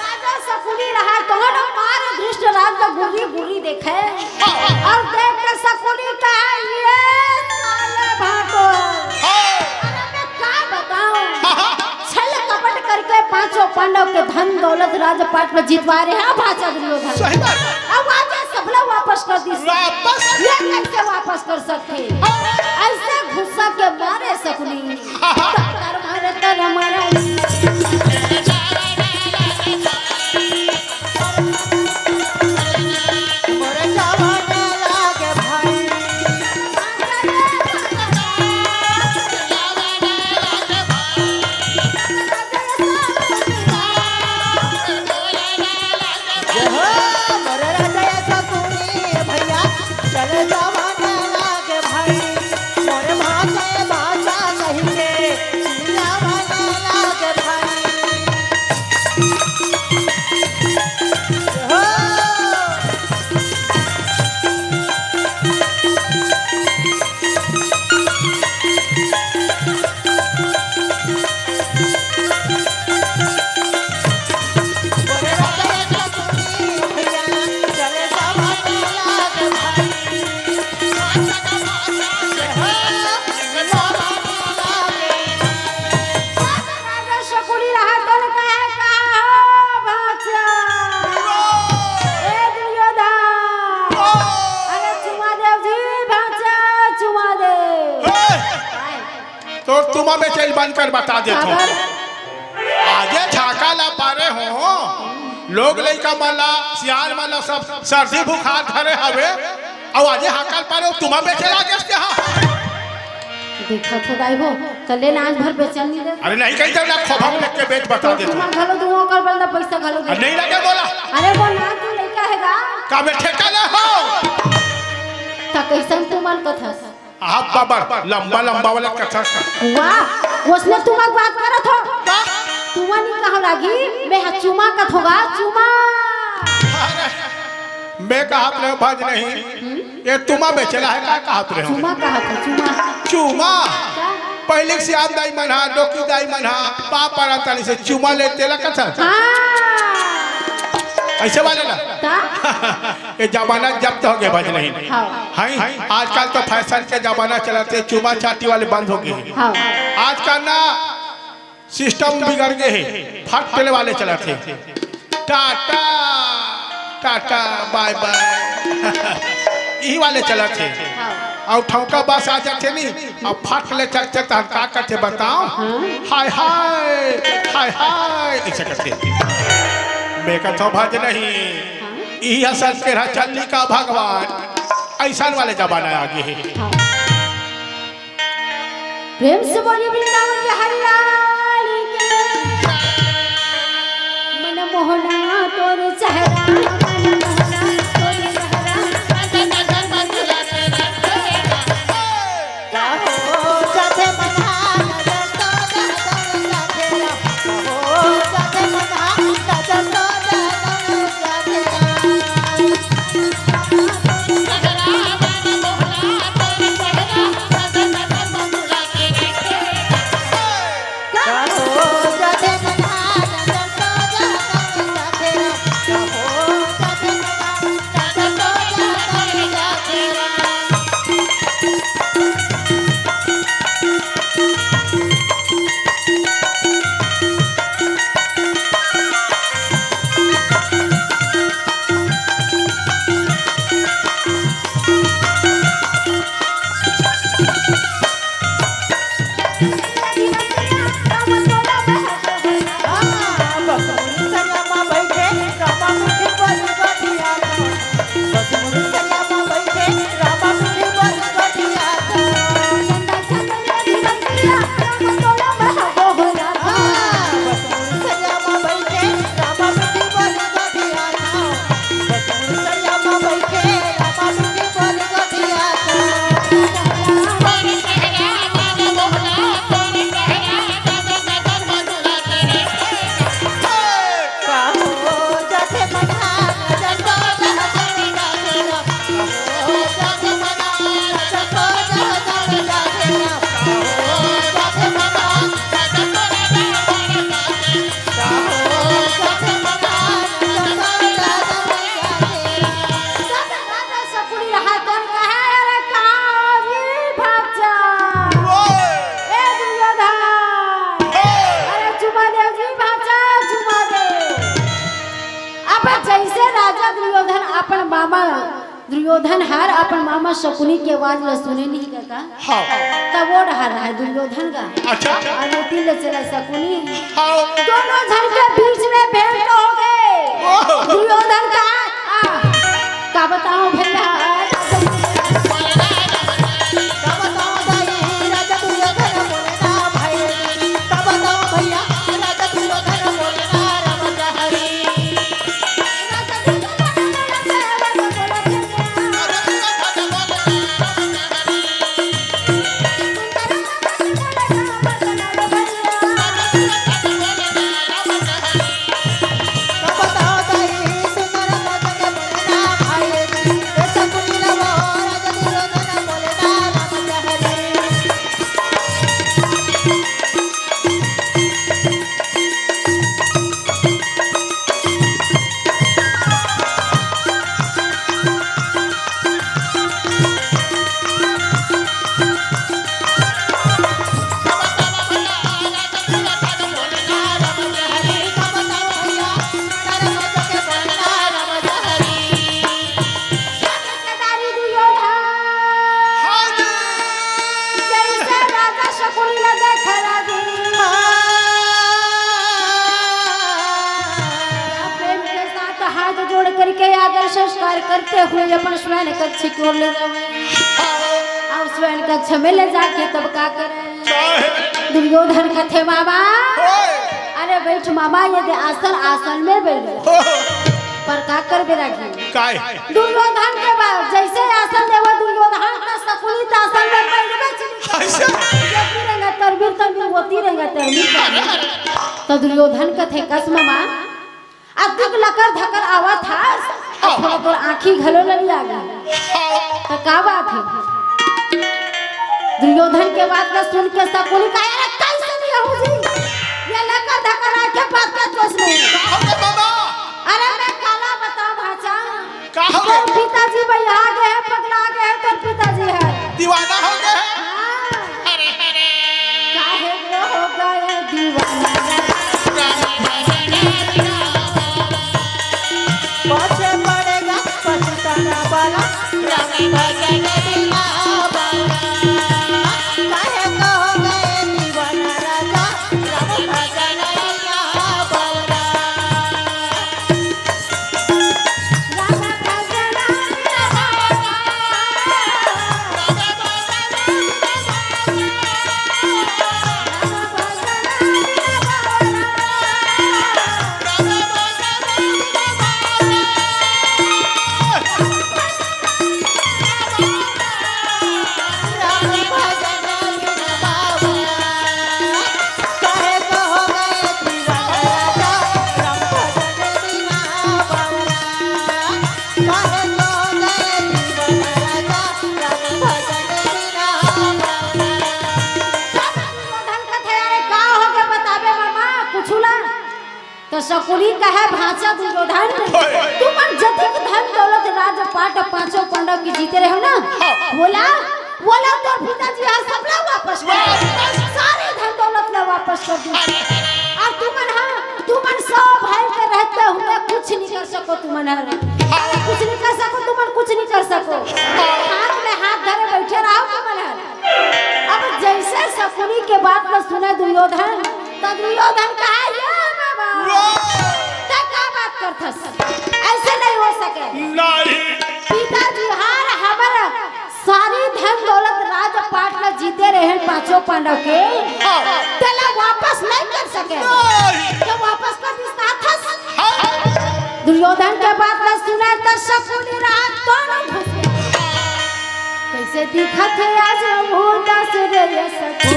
राजा शकुनी रहा, कौन मार धृष्ट राज का गुर्री गुर्री देखे। अउ देख के शकुनी कहे, "ये साले भाटो।" अरे मैं का बताऊं? छल कपट करके पांचों पांडव के धन दौलत राजपाट में जितवा रहे हैं भाचा दुर्योधन। सही बात। अब आज ये सबला वापस कर दी। वापस? ये कैसे वापस कर सकते? हाँ। अइसे गुस्सा के मारे शकुनी। तर मारे, तर मारे। राजा शकुनी रहा तन कहे, "का हो भाचा?" ए दुर्योधन। अरे चुमा देव जी, भाचा, चुमा देव। ए! तोर तुमा बेचैन बंद कर बता देथों। काबर? आजे झाका ला पारे हो, लोग लइका मन ला, सियान मन ला सब सर्दी बुखार धरे हवे, अउ आजे हाकल पारे हो, तुमा बेचे लागेस ते हा। देखत हो दाई हो, चले ना आज भर बेचन नहीं दे। अरे नहीं कहीं तो ना खोभा में लेके बेच बता दे तू। तुमा घलो दूंगा, ओकर बदला पैसा घलो दे। अरे नहीं लगे बोला। अरे वो ना तू लइका हे गा। का बे ठेका ले हो? त कइसन तुमन कथस? आप बाबा लंबा लंबा वाला कथा का। वाह, वसने तुमा के बात करत हो? का? तुमा नहीं कहा लागी, मैं हा चुमा कथों गा, चुमा। अरे, मैं कहा अपने भज नहीं। हम्म? ये तुमा बेचेला है, का कहा अपने हो? चुमा कहा था, चुमा। चुमा? का? पहले से आप दाई मन हा, डोकी दाई मन हा, पाप परा तनी से चुमा लेते ला कथा। हाँ। ऐसे वाले ना? का? ये जमाना जब्त हो गया, भज नहीं। हाँ। हैं? आजकल तो फैशन के जमाना चलत हे, चुमा चाटी वाले बंद हो गए। हाँ। आजकल ना सिस्टम बिगड़ गए हे, फट पेले वाले चलत हे। टाटा, टाटा, बाय बाय। यही वाले चलत हे। हाँ। अउ ठौका बस आ जाथे नी, अब फट ले चलथे, तहन का करथे बताओ? हाँ। हाय हाय, हाय हाय, ऐसे करथे। मैं कथों भज नहीं। हाँ। इही असन के रहा चलनी का भगवान, ऐसन वाले जमाना आ गए हे। हाँ। प्रेम से बोलिए वृंदावन बिहारी लाल की। मन मोहना तोर चेहरा, मन मोहना तोर चेहरा। शकुनी रहा कौन कहा, अरे कहाँ जी भाग जा? ए दुर्योधन, अरे चुमा दे जी भाग जा, चुमा दे। अब जैसे राजा दुर्योधन अपन मामा दुर्योधन हर अपन मामा शकुनी के आवाज ल सुने नहीं कका। हाँ। तब वो डहर रहा दुर्योधन का। अच्छा। और वो तीर ले चला शकुनी। हाँ। दोनों झन के बीच में भेंट हो गए। ओह। दुर्योधन का, आ, का बताओ भैया? का बताओ दाई, राजा दुर्योधन बोले ना भाई। का बताओ भैया, राजा दुर्योधन बोले ना राम हरी। केदारी दुर्योधन। हाँ जी। जैसे राजा शकुनी ल देखे लागी। हाँ। प्रेम के साथ हाथ जोड़ करके आदर संस्कार करते हुए अपन शयन कक्ष की ओर ले जावे। हाँ। अब शयन कक्ष में ले जाके तब का करे? काहे? दुर्योधन कथे, "मामा, ओए। अरे बैठ मामा, ये दे आसन, आसन में बैठ जा।" ओह। पर का करबे रागी? काय? दुर्योधन के बाद जैसे आसन देवा दुर्योधन का शकुनी त आसन में बैठ गए। अच्छा। ये फिर तरबीर तरबीर वो होती रहेगा तेरे मुंह पर। तो दुर्योधन कथे, "कस मामा, अतिक लकर धकर आवत हस, अब थोड़ा तोर आँखी घलो ललिया गे।" तो का बात हे? दुर्योधन के बात ला सुन के शकुनी कहे, "अरे कैसे नहीं हो जी? ये लकर धकर आँखें बात का दोष नहीं।" का हो गे मामा? अरे मैं काला बताओ भांचा, का हो गे? तोर पिताजी भैया आ गए हैं, पगला गए हैं तोर पिताजी है। दीवाना हो गए हैं? हाँ। अरे, अरे। काहे को हो गए दीवाना? पाछे पड़ेगा पछताना वाला। काहे को हो गए दीवाना राजा? दुर्योधन कथे, "अरे का हो गे बताबे मामा, कुछु ला?" तो शकुनी कहे, "भांचा दुर्योधन, तुमन जतिक धन दौलत राजपाट पांचों पांडव के जीते रहे हो ना, हाँ। वोला, वोला तोर पिताजी ह सबला वापस कर दे। सारे धन दौलत ला वापस कर दे। अउ तुमन, हाँ, तुमन सौ भाई के रहते हुए कुछ नहीं कर सको तुमन ह। कुछ नहीं कर सको तुमन, कुछ नहीं कर सको। हाथ में हाथ धरे बैठे रहो तुमन ह।" अब जैसे शकुनी के बात ला सुने दुर्योधन, तो दुर्योधन कहे, "ये बाबा, वाह! तैं का बात करथस? ऐसे नहीं हो सके। नहीं। पिताजी हार हमर सारी धन दौलत राजपाट ला जीते रहे पांचों पांडव के, हाँ। तेला वापस नहीं कर सके। नहीं। तो वापस कर दिस का थस?" हाँ। दुर्योधन के बात ला सुने तो शकुनी रात दोनों घुस गए। कैसे दिखत हे आज उदास रे ये सखी।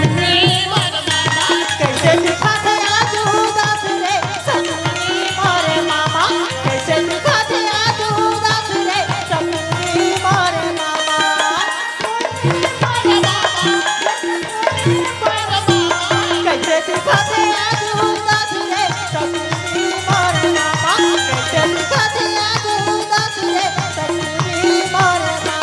कैसे दिखत हे आज उदास रे सखी मोरे मामा। कैसे दिखत हे आज उदास रे सखी मोरे मामा। कैसे दिखत हे आज उदास रे सखी मोरे मामा। कैसे दिखत हे आज उदास रे सखी मोरे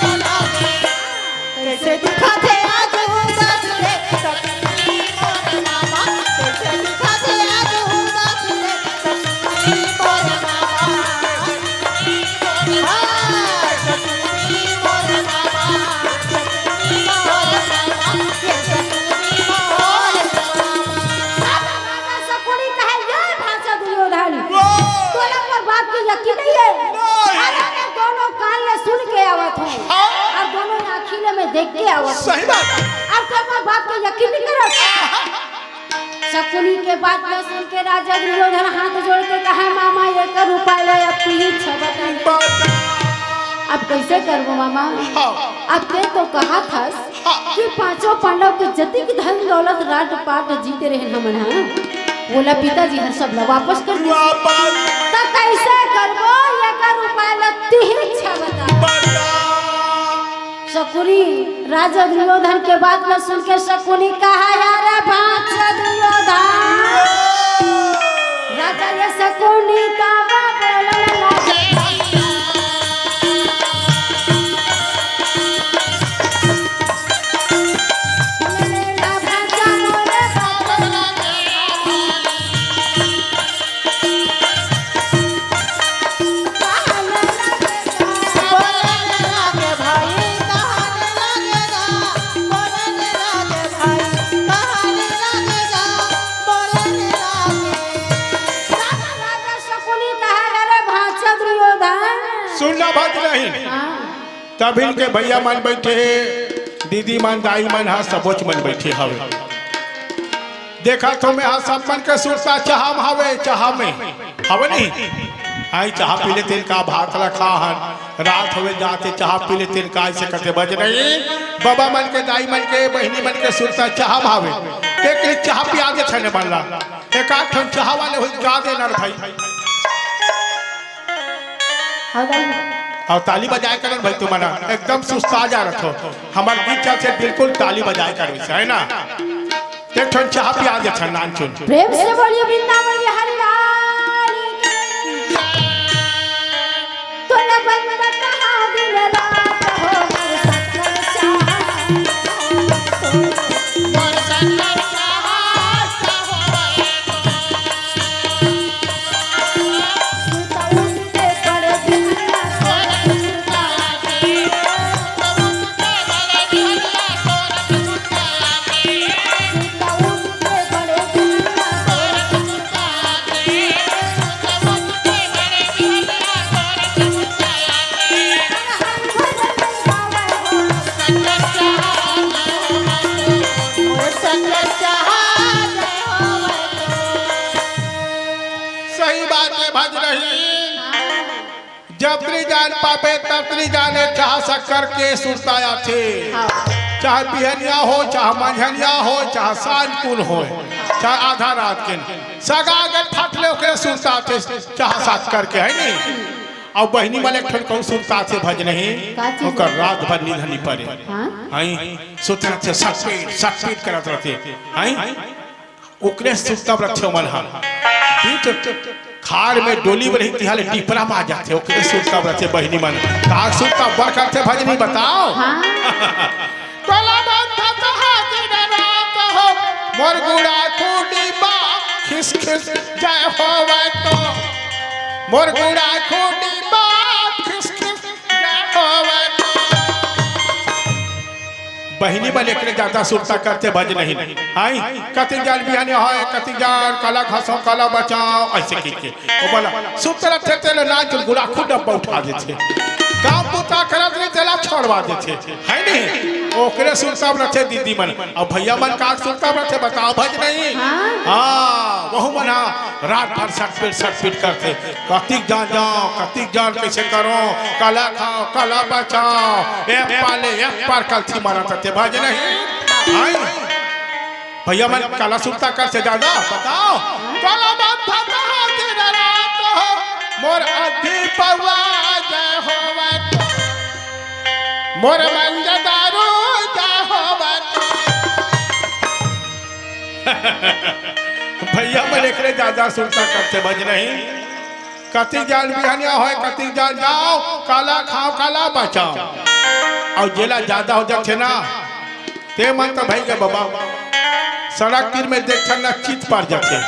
मामा। कैसे दिखत हे आज उदास रे सखी मोर मामा, कैसे दिखत हे आज उदास रे सखी मोर मामा। हाँ, सखी मोर मामा, सखी मोर मामा, ये सखी मोर मामा। शकुनी कहे, "ये भांचा दुर्योधन, तोला मोर बात के यकीन नहीं है?" नहीं। अरे, मैं दोनों कान ले सुन के आवत हूँ हाँ। और दोनों आँखी ले मैं देख के आवत हूँ। सही बात है। और तोर मोर बात के यकीन नहीं करत। शकुनी के बात ला सुन के राजा दुर्योधन हाथ जोड़ के कहे, "मामा, एकर उपाय ले, अब तू ही इच्छा बता दे।" बता। अब कैसे करबो मामा? हाँ। अब तैं तो कहा थस कि पांचों पांडव के जतिक धन दौलत राजपाट जीते रहे हमन ह, वोला पिताजी हर सब ला वापस कर दे। वापस। त कैसे करबो एकर उपाय ला तिही इच्छा बता। बता। शकुनी राजा दुर्योधन के बात ला सुन के शकुनी कहा, "यार बांच दुर्योधन।" राजा ये शकुनी का बोलने लगे। सुनना भजनहीन। हाँ। तभिन के भैया मन बइठे हे, दीदी मन, दाई मन ह, सबोच मन बइठे हवे। देखत हों मैं ह सब मन के सुरता चाहा म हवे, चाहा में हवे नहीं। आई चाहा पी लेतेन का, भात ला खा हन, रात होवे जात हे, चाहा पी लेतेन का, अइसे कथे भजनहीन। बबा मन के, दाई मन के, बहिनी मन के सुरता चाहा म हवे। एक एक चाहा पिया देथन ए मन ला। एक आध ठन चाहा वाले होई का देना रे भाई। हाँ दाई। अउ ताली बजाए करन भाई तुमन ह। एकदम सुस्ता जा रथो। हमर गीत चलथे बिल्कुल ताली बजाए कर वइसे, है ना? एक ठन चाहा पिया देथन नानचुन। प्रेम से बोलिए वृंदावन बिहारी लाल की। तोला बंद कहा दिन रात हो, मोर सत्तर चाहा। सही बात हे भजनहीन। जब तरी जान पाबे, तब तरी जाने चाहा शक्कर के सुरता आथे। हाँ। चाहे बिहनिया हो, चाहे मंझनिया हो, चाहे सांझ कुन होय, चाहे आधा रात के, सगा अगर फट ले ओकरे सुरता आथे, चाहा शक्कर के, है नहीं? अउ बहिनी मन एक ठन कहूँ सुरता आथे भजनहीन, का चीज ओकर है? रात भर नींद नइ परे। हाँ? हैं? सुतत रथे, सटपीट, सटपीट करत रथे। हैं? ओकरे सुरता रथे ओमन ह। बीच खार में डोली में रही तिहाले टिपरा म आ जाथे, ओकरे सुरता रथे बहिनी मन। का सुरता बर करथे भजनी बताओ? हाँ। तोला बंधत हा दिन रात हो, मोर गुड़ा खूंटी बा खिस खिस जय होवै तो, मोर गुड़ा खूंटी बा खिस खिस जय होवै तो। बहिनी मन एकरे जादा सुरता करथे भजनहीन। हाय, कतिक जान बिहनिया होय, कतिक जान काला खासो, काला बचाओ, अइसे कहिके। ओ बोला, सुरता रथे तेला नानचुन गुड़ा खूंटी डब्बा उठा देथे। काम बूता करत रही तेला छोड़वा देथे। है नहीं? ओकरे सुरता रथे दीदी मन। अउ भैया मन का सुरता रथे बताओ भजनहीन। हाँ। हाँ, वहू मन ह रात भर सटपीट, सटपीट करथे। कतिक जान जाओ, कतिक जान कइसे करो, काला खाओ, काला बचाओ, एक पाले, एक पार कलथी मारत रथे भजनहीन। हाय। भैया मन काला सुरता करथे जादा, बताओ। काला बात भाता हो दिन रात हो, मोर अद्धी पौवा जय होवै तो, मोर मंजा दारू जय होवै तो। भैया मन एकरे जादा सुरता करथे भजनहीन। कतिक जान बिहनिया होय, कतिक जान जाओ, काला खाओ, काला बचाओ। अउ जेला जादा हो जाथे ना, ते मन तो भई गे बबा, सड़क तीर में देखथन ना, चित पर जाथे,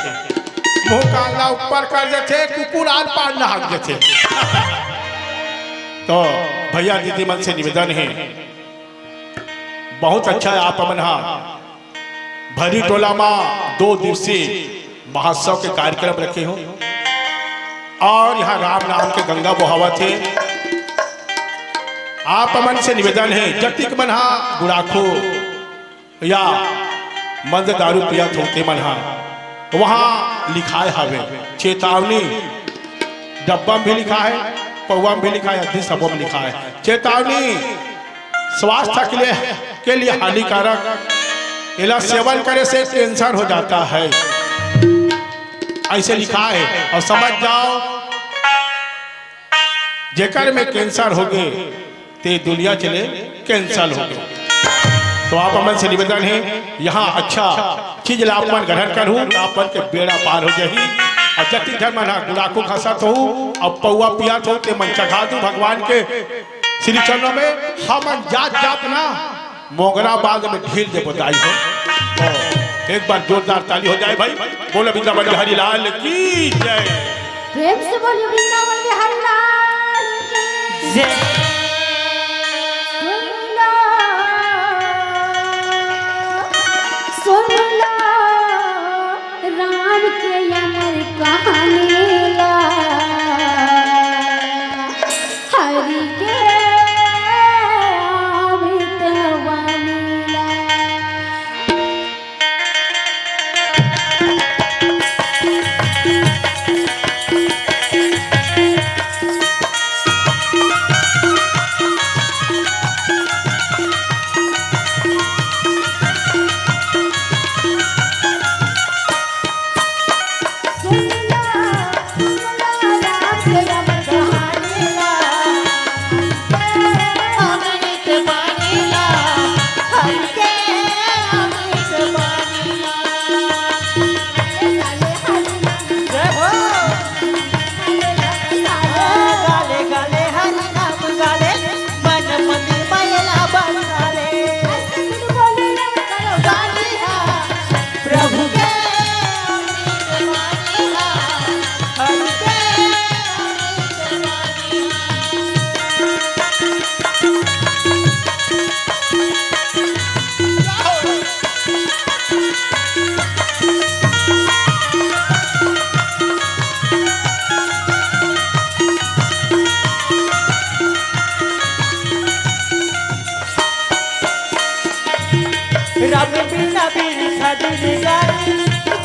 मुंह कान ला ऊपर कर देथे, कुकुर आर पार नहक देथे। तो भैया दीदी मन से निवेदन हे, बहुत अच्छा हे आप मन हा भरी टोला मा दो दिवसीय महोत्सव के कार्यक्रम रखे हो और यहाँ राम नाम के गंगा बोहावत हे। आप मन से निवेदन हे, जतिक मन हा गुड़ाखू या मंद दारू पियत हो ते मन हा, वहाँ लिखाए हवे चेतावनी, डब्बा में भी लिखा है, पौवा में भी लिखा है, अद्धी सबो में लिखा है चेतावनी। स्वास्थ्य के लिए, के लिए हानिकारक। एला सेवन करे से कैंसर हो जाता है, ऐसे लिखा है। और समझ जाओ, जेकर में कैंसर होगे, ते दुनिया चले कैंसल होगे। तो आप मन से निवेदन है, यहाँ अच्छा चीज ला आप मन ग्रहण करहू, तो आप मन के बेड़ा पार हो जाही। और जति झन मन हा गुड़ाखू खसत हो, अब पौवा पियत हो, ते मन चढ़ा दू भगवान के श्री चरणों में। हमन जात जात ना मोगरा बाग में ढील देबो दाई हो। तो एक बार जोरदार ताली हो जाए भाई। बोलो वृंदावन बिहारी लाल की जय। प्रेम से बोलिए वृंदावन बिहारी लाल की जय। सुन लो, सुन लो राम के अमर कहानी ला।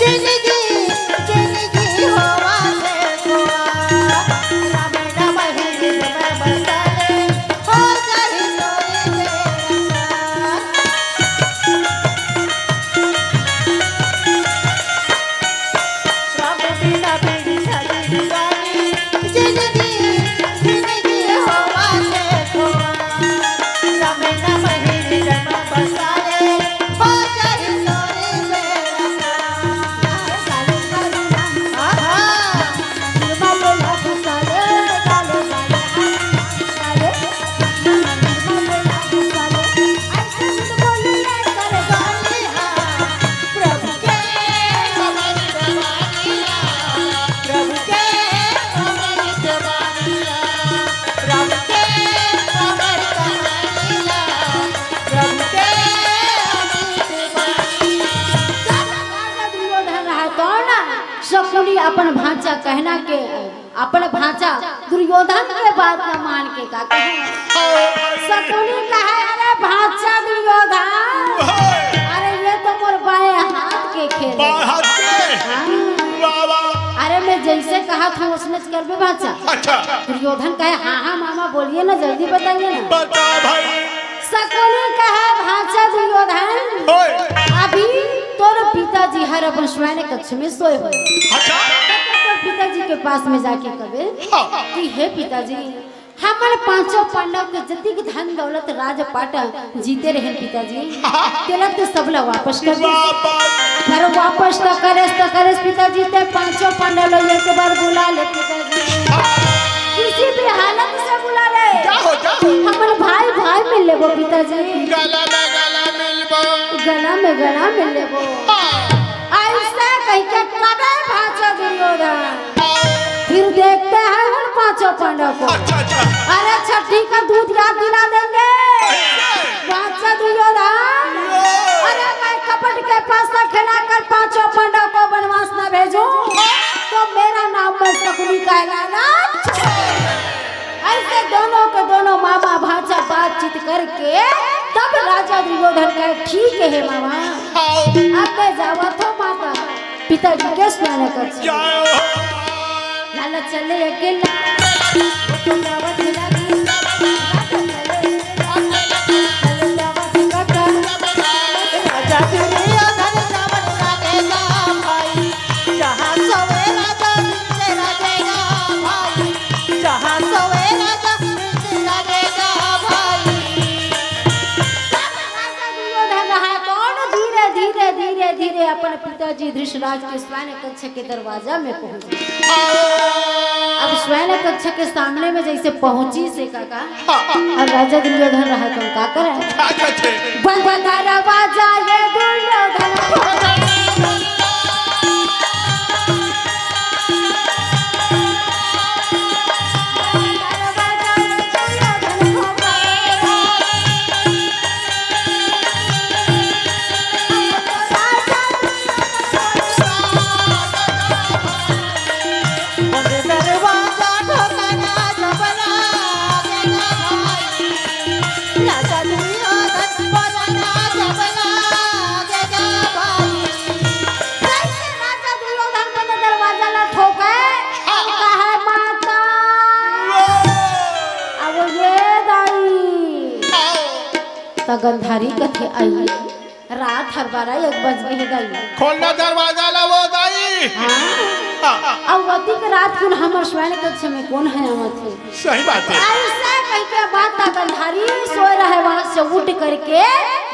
जिंदगी, जिंदगी होवा से दुआ, राम नाम ही में बसा ले, हो जाही तोरी बेड़ा पार। राम बिना बिन छड़ी जानी, जिंदगी, जिंदगी होवा से दुआ, राम नाम ही में बसा ले, हो जाही तोरी बेड़ा पार। आहा। दुर्योधन रहा कौन? शकुनी अपन भांचा कहना के, अपन भांचा दुर्योधन के बात न मान के का कहे? शकुनी कहे, "अरे भांचा दुर्योधन, अरे ये तो मोर बाएं हाथ के खेल है।" बाएं हाथ के? हाँ। वाह, वाह। अरे मैं जैसे कहा था उसने करबे भांचा। अच्छा। दुर्योधन कहे, "हाँ, हाँ मामा बोलिए ना, जल्दी बताइए ना।" बता भाई। शकुनी कहे, "भांचा दुर्योधन, ओए। अभी तोर पिताजी हर अपन शयन कक्ष में सोए हुए। अच्छा। तब तोर पिताजी के पास में जाके कबे हाँ। कि हे पिताजी, हमन पांचों पांडव के जतिक धन दौलत राजपाट जीते रहे पिताजी, हाँ। तेला तो सबला वापस कर दे।" वापस। पर वापस तो करेस, तो करेस पिताजी, ते पांचों पांडव ला एक बार बुला ले पिताजी। हाँ। किसी भी हालत से बुला ले। जाओ, जाओ। हमन भाई भाई मिल लेबो पिताजी। गला में गला मिलबो। गला में गला मिल लेबो। हाँ। ऐसे कह के कबे भांचा दुर्योधन। फिर देखते हैं उन पांचों पांडव को। अच्छा, अच्छा। अरे छठी का दूध याद दिला देंगे। कैसे? भांचा दुर्योधन। अरे मैं कपट के पासा खिलाकर पांचों पांडव को वनवास न भेजूं, तो मेरा नाम मैं शकुनी कहलाना। ऐसे दोनों के दोनों मामा भांचा बातचीत करके तब राजा दुर्योधन कहे, "ठीक है मामा, हाँ। अब मैं जावत हूँ माता, पिताजी के शयन कक्ष।" जाओ। लाला चले अकेला, तो जावत लगी। राजा दुर्योधन जावत लगेगा भाई, जहाँ सोए राजा नीचे लगेगा भाई, जहाँ सोए राजा नीचे लगेगा भाई। राजा दुर्योधन रहा कौन? धीरे, धीरे, धीरे, धीरे अपन पिताजी धृतराज के शयन कक्ष के दरवाजा में पहुंच गए। अब शयन कक्ष के सामने में जैसे पहुंची से काका, और राजा दुर्योधन रहा तो का करे? बंद दरवाजा ये दुर्योधन। राजा दुर्योधन बने दरवाजा ला ठोके, कहे, "माता।" अब ये दाई, त गंधारी कथे, "आई, रात हर बारा एक बज गे हे दाई।" खोलना दरवाजा ला वो दाई। हाँ। हाँ। अब वतिक रात कुन हमर शयन कक्ष में कोन हे आवत हे? सही बात है। ऐसे कह के माता गंधारी सोए रहे, वहां से उठ करके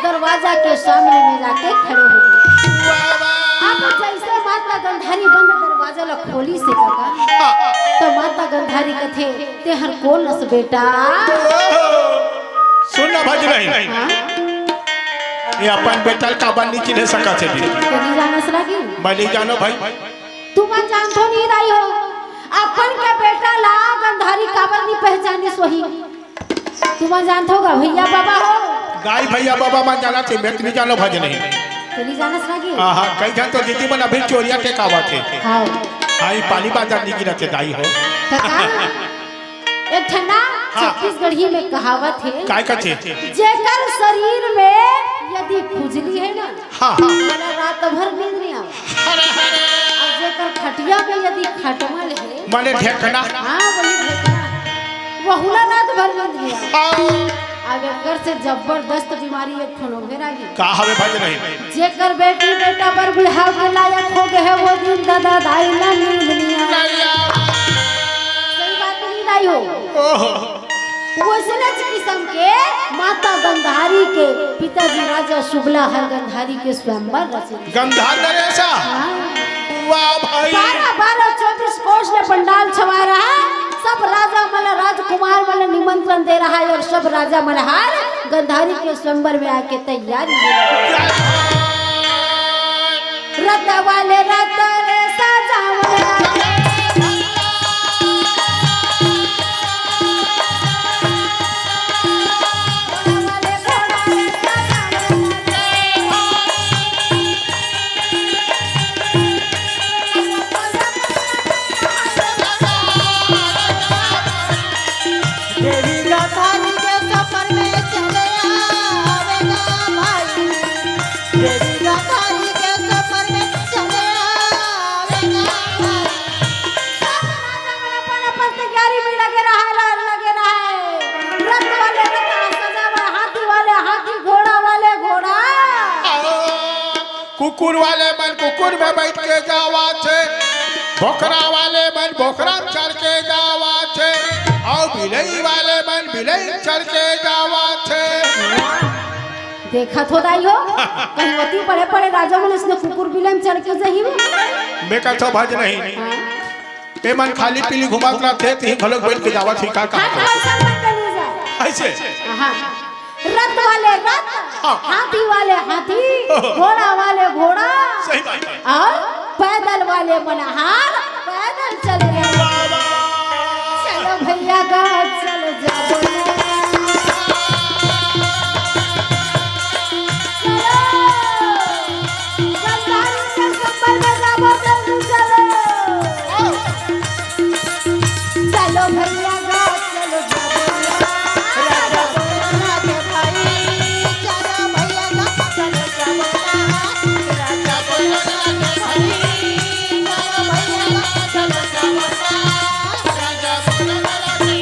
दरवाजा के सामने में जाके खड़े हो गए। वाह, वाह। अब जैसे माता गंधारी बंद दरवाजा ला खोली से काका, हाँ। तो माता गंधारी कथे, "ते हर कोन अस बेटा?" ओहो। सुन ना भजनही। हाँ? ये अपन बेटा ल काबर नहीं चिन्हे सकत हे जी? ते नहीं जानस लागी? मैं नहीं जानो भाई। तुमन जानथो नहीं दाई हो, अपन के बेटा ला गंधारी काबर नहीं पहचानिस होही? तुमन जानथो गा भैया बाबा हो? दाई भैया बाबा मन जानथे, मैं तो नहीं जानो भजनही। ते नहीं जानस लागी? हाँ, हाँ, कई झन तो दीदी मन अभी चोरिया के कावत हे। हाँ। हाँ, ये पाली बाजार नहीं गिरत हे दाई हो। काका, एक ठन ना हाँ। छत्तीसगढ़ी में कहावत हे। काय कथे? जेकर शरीर में यदि खुजली हे ना, हाँ। ओला रात भर नींद नइ आवय। अरे, अरे। अउ जेकर खटिया में यदि खटमल हे, माने ढेकना। हाँ, वही ढेकना। वहू ला रात भर नींद नइ आवय। हाँ। अब एकर से जबरदस्त बीमारी एक ठन अउ हे रागी। का हवे भाई नहीं? जेकर बेटी बेटा बर बिहाव के लायक हो गे हे, वो दिन ददा दाई ला नींद नइ आवय। नहीं आवय। सही बात नहीं दाई हो? ओहो। वइसनेच किसम के माता गंधारी के पिताजी राजा सुबला हर गंधारी के स्वयंवर रचे। गंधार नरेशा। हाँ। वाह भाई। बारह बारह चौबीस कोस ले पंडाल छवाय रहय। सब राजा मन ला, राजकुमार मन ला निमंत्रण दे रहय अउ सब राजा मन हर गंधारी के स्वयंवर में आके तैयारी में लगे। रत वाले रत रे सजावल। देवी गंधारी के सफर में चले आवेगा भाई। देवी गंधारी के सफर में चले आवेगा भाई। सब राजा मन अपन अपन तैयारी में लगे रहय, लगे रहय। रथ वाले रथ सजावय, हाथी वाले हाथी, घोड़ा वाले घोड़ा। कुकुर वाले मन कुकुर में बइठ के जावत हे, बोकरा वाले मन बोकरा में चढ़ के जावत हे, अउ बिलई वाले मन बिलई में चढ़ के जावत हे। देखत हो दाई हो, कहीं ओती बड़े बड़े राजा मन अइसने कुकुर बिलई में चढ़ के जाही। मैं कहत हो भज नहीं। हाँ। ए मन खाली पीली घुमत रहिथे, तिही घलोक बइठ के जावत हे, का कहत हो? अइसे? हाँ। रथ वाले रथ, हाँ। हाथी वाले हाथी, ओहो। घोड़ा वाले घोड़ा, सही बात हे। अउ पैदल वाले मन हर पैदल चले रहे। वाह, वाह। चलो भैया गा, चलो जाबो ना। चलो। गंधारी के सफर में जाबो, जल्दी चलो। चलो भैया गा, चलो जाबो ना। राजा बोलना के भाई, चलो भैया गा, चलो जाबो ना। राजा बोलना के भाई, चलो भैया गा, चलो जाबो ना। राजा बोलना के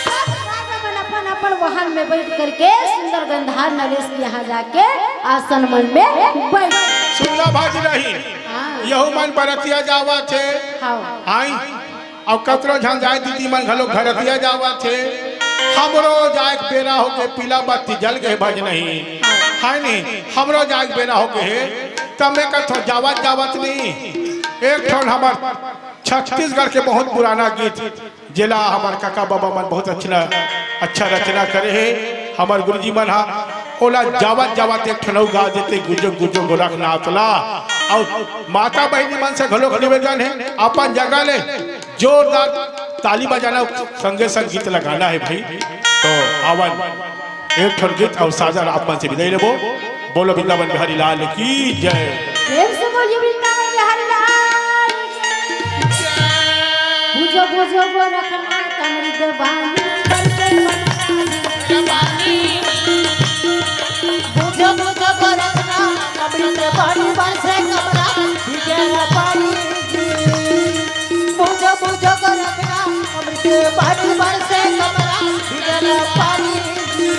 सब राजा मन अपन अपन वाहन में बइठ करके सुंदर गंधार नरेश के यहाँ जाके आसन मन में बइठ। सुन ला भाजी नहीं, हाँ। यहू मन बरतिया जावत हे। हाँ। आई, अउ कतरो झन जाय दीदी मन घलो घरतिया जावत हे। हमरो जाय के बेरा होगे, पीला बत्ती जल गे भज नहीं। हाँ। हे नहीं, हमरो जाय के बेरा होगे हे। त मैं कहत हों जावत जावत नहीं, एक ठन हमर छत्तीसगढ़ के बहुत पुराना गीत जेला हमर कका बाबा मन बहुत अच्छा, अच्छा रचना करे हे। हमर गुरुजी मन हा ओला जावत जावत एक ठन अउ गा देते, गुजो गुजो गोरखनाथ ला। अउ माता बहिनी मन से घलो निवेदन हे, अपन जगह ले जोरदार ताली बजाना, संगे संग गीत ला गाना हे भाई। तो आवन एक ठन गीत अउ साजन आप मन से विदाई लेबो। बोलो वृंदावन बिहारी लाल की जय। प्रेम से बोलिए वृंदावन बिहारी लाल की जय। बुझो बुझो गोरखनाथ अमृत बानी बरसे कमरा। बुझो बुझो गोरखनाथ अमृत बानी बरसे कमरा। भीगे न पानी जी। बुझो बुझो गोरखनाथ अमृत बानी बरसे कमरा। भीगे न पानी जी।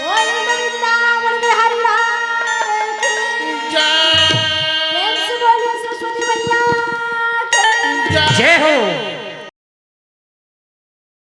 बोल वृंदावन बिहारी लाल की। प्रेम से बोलिए सरस्वती मैया की। जय हो।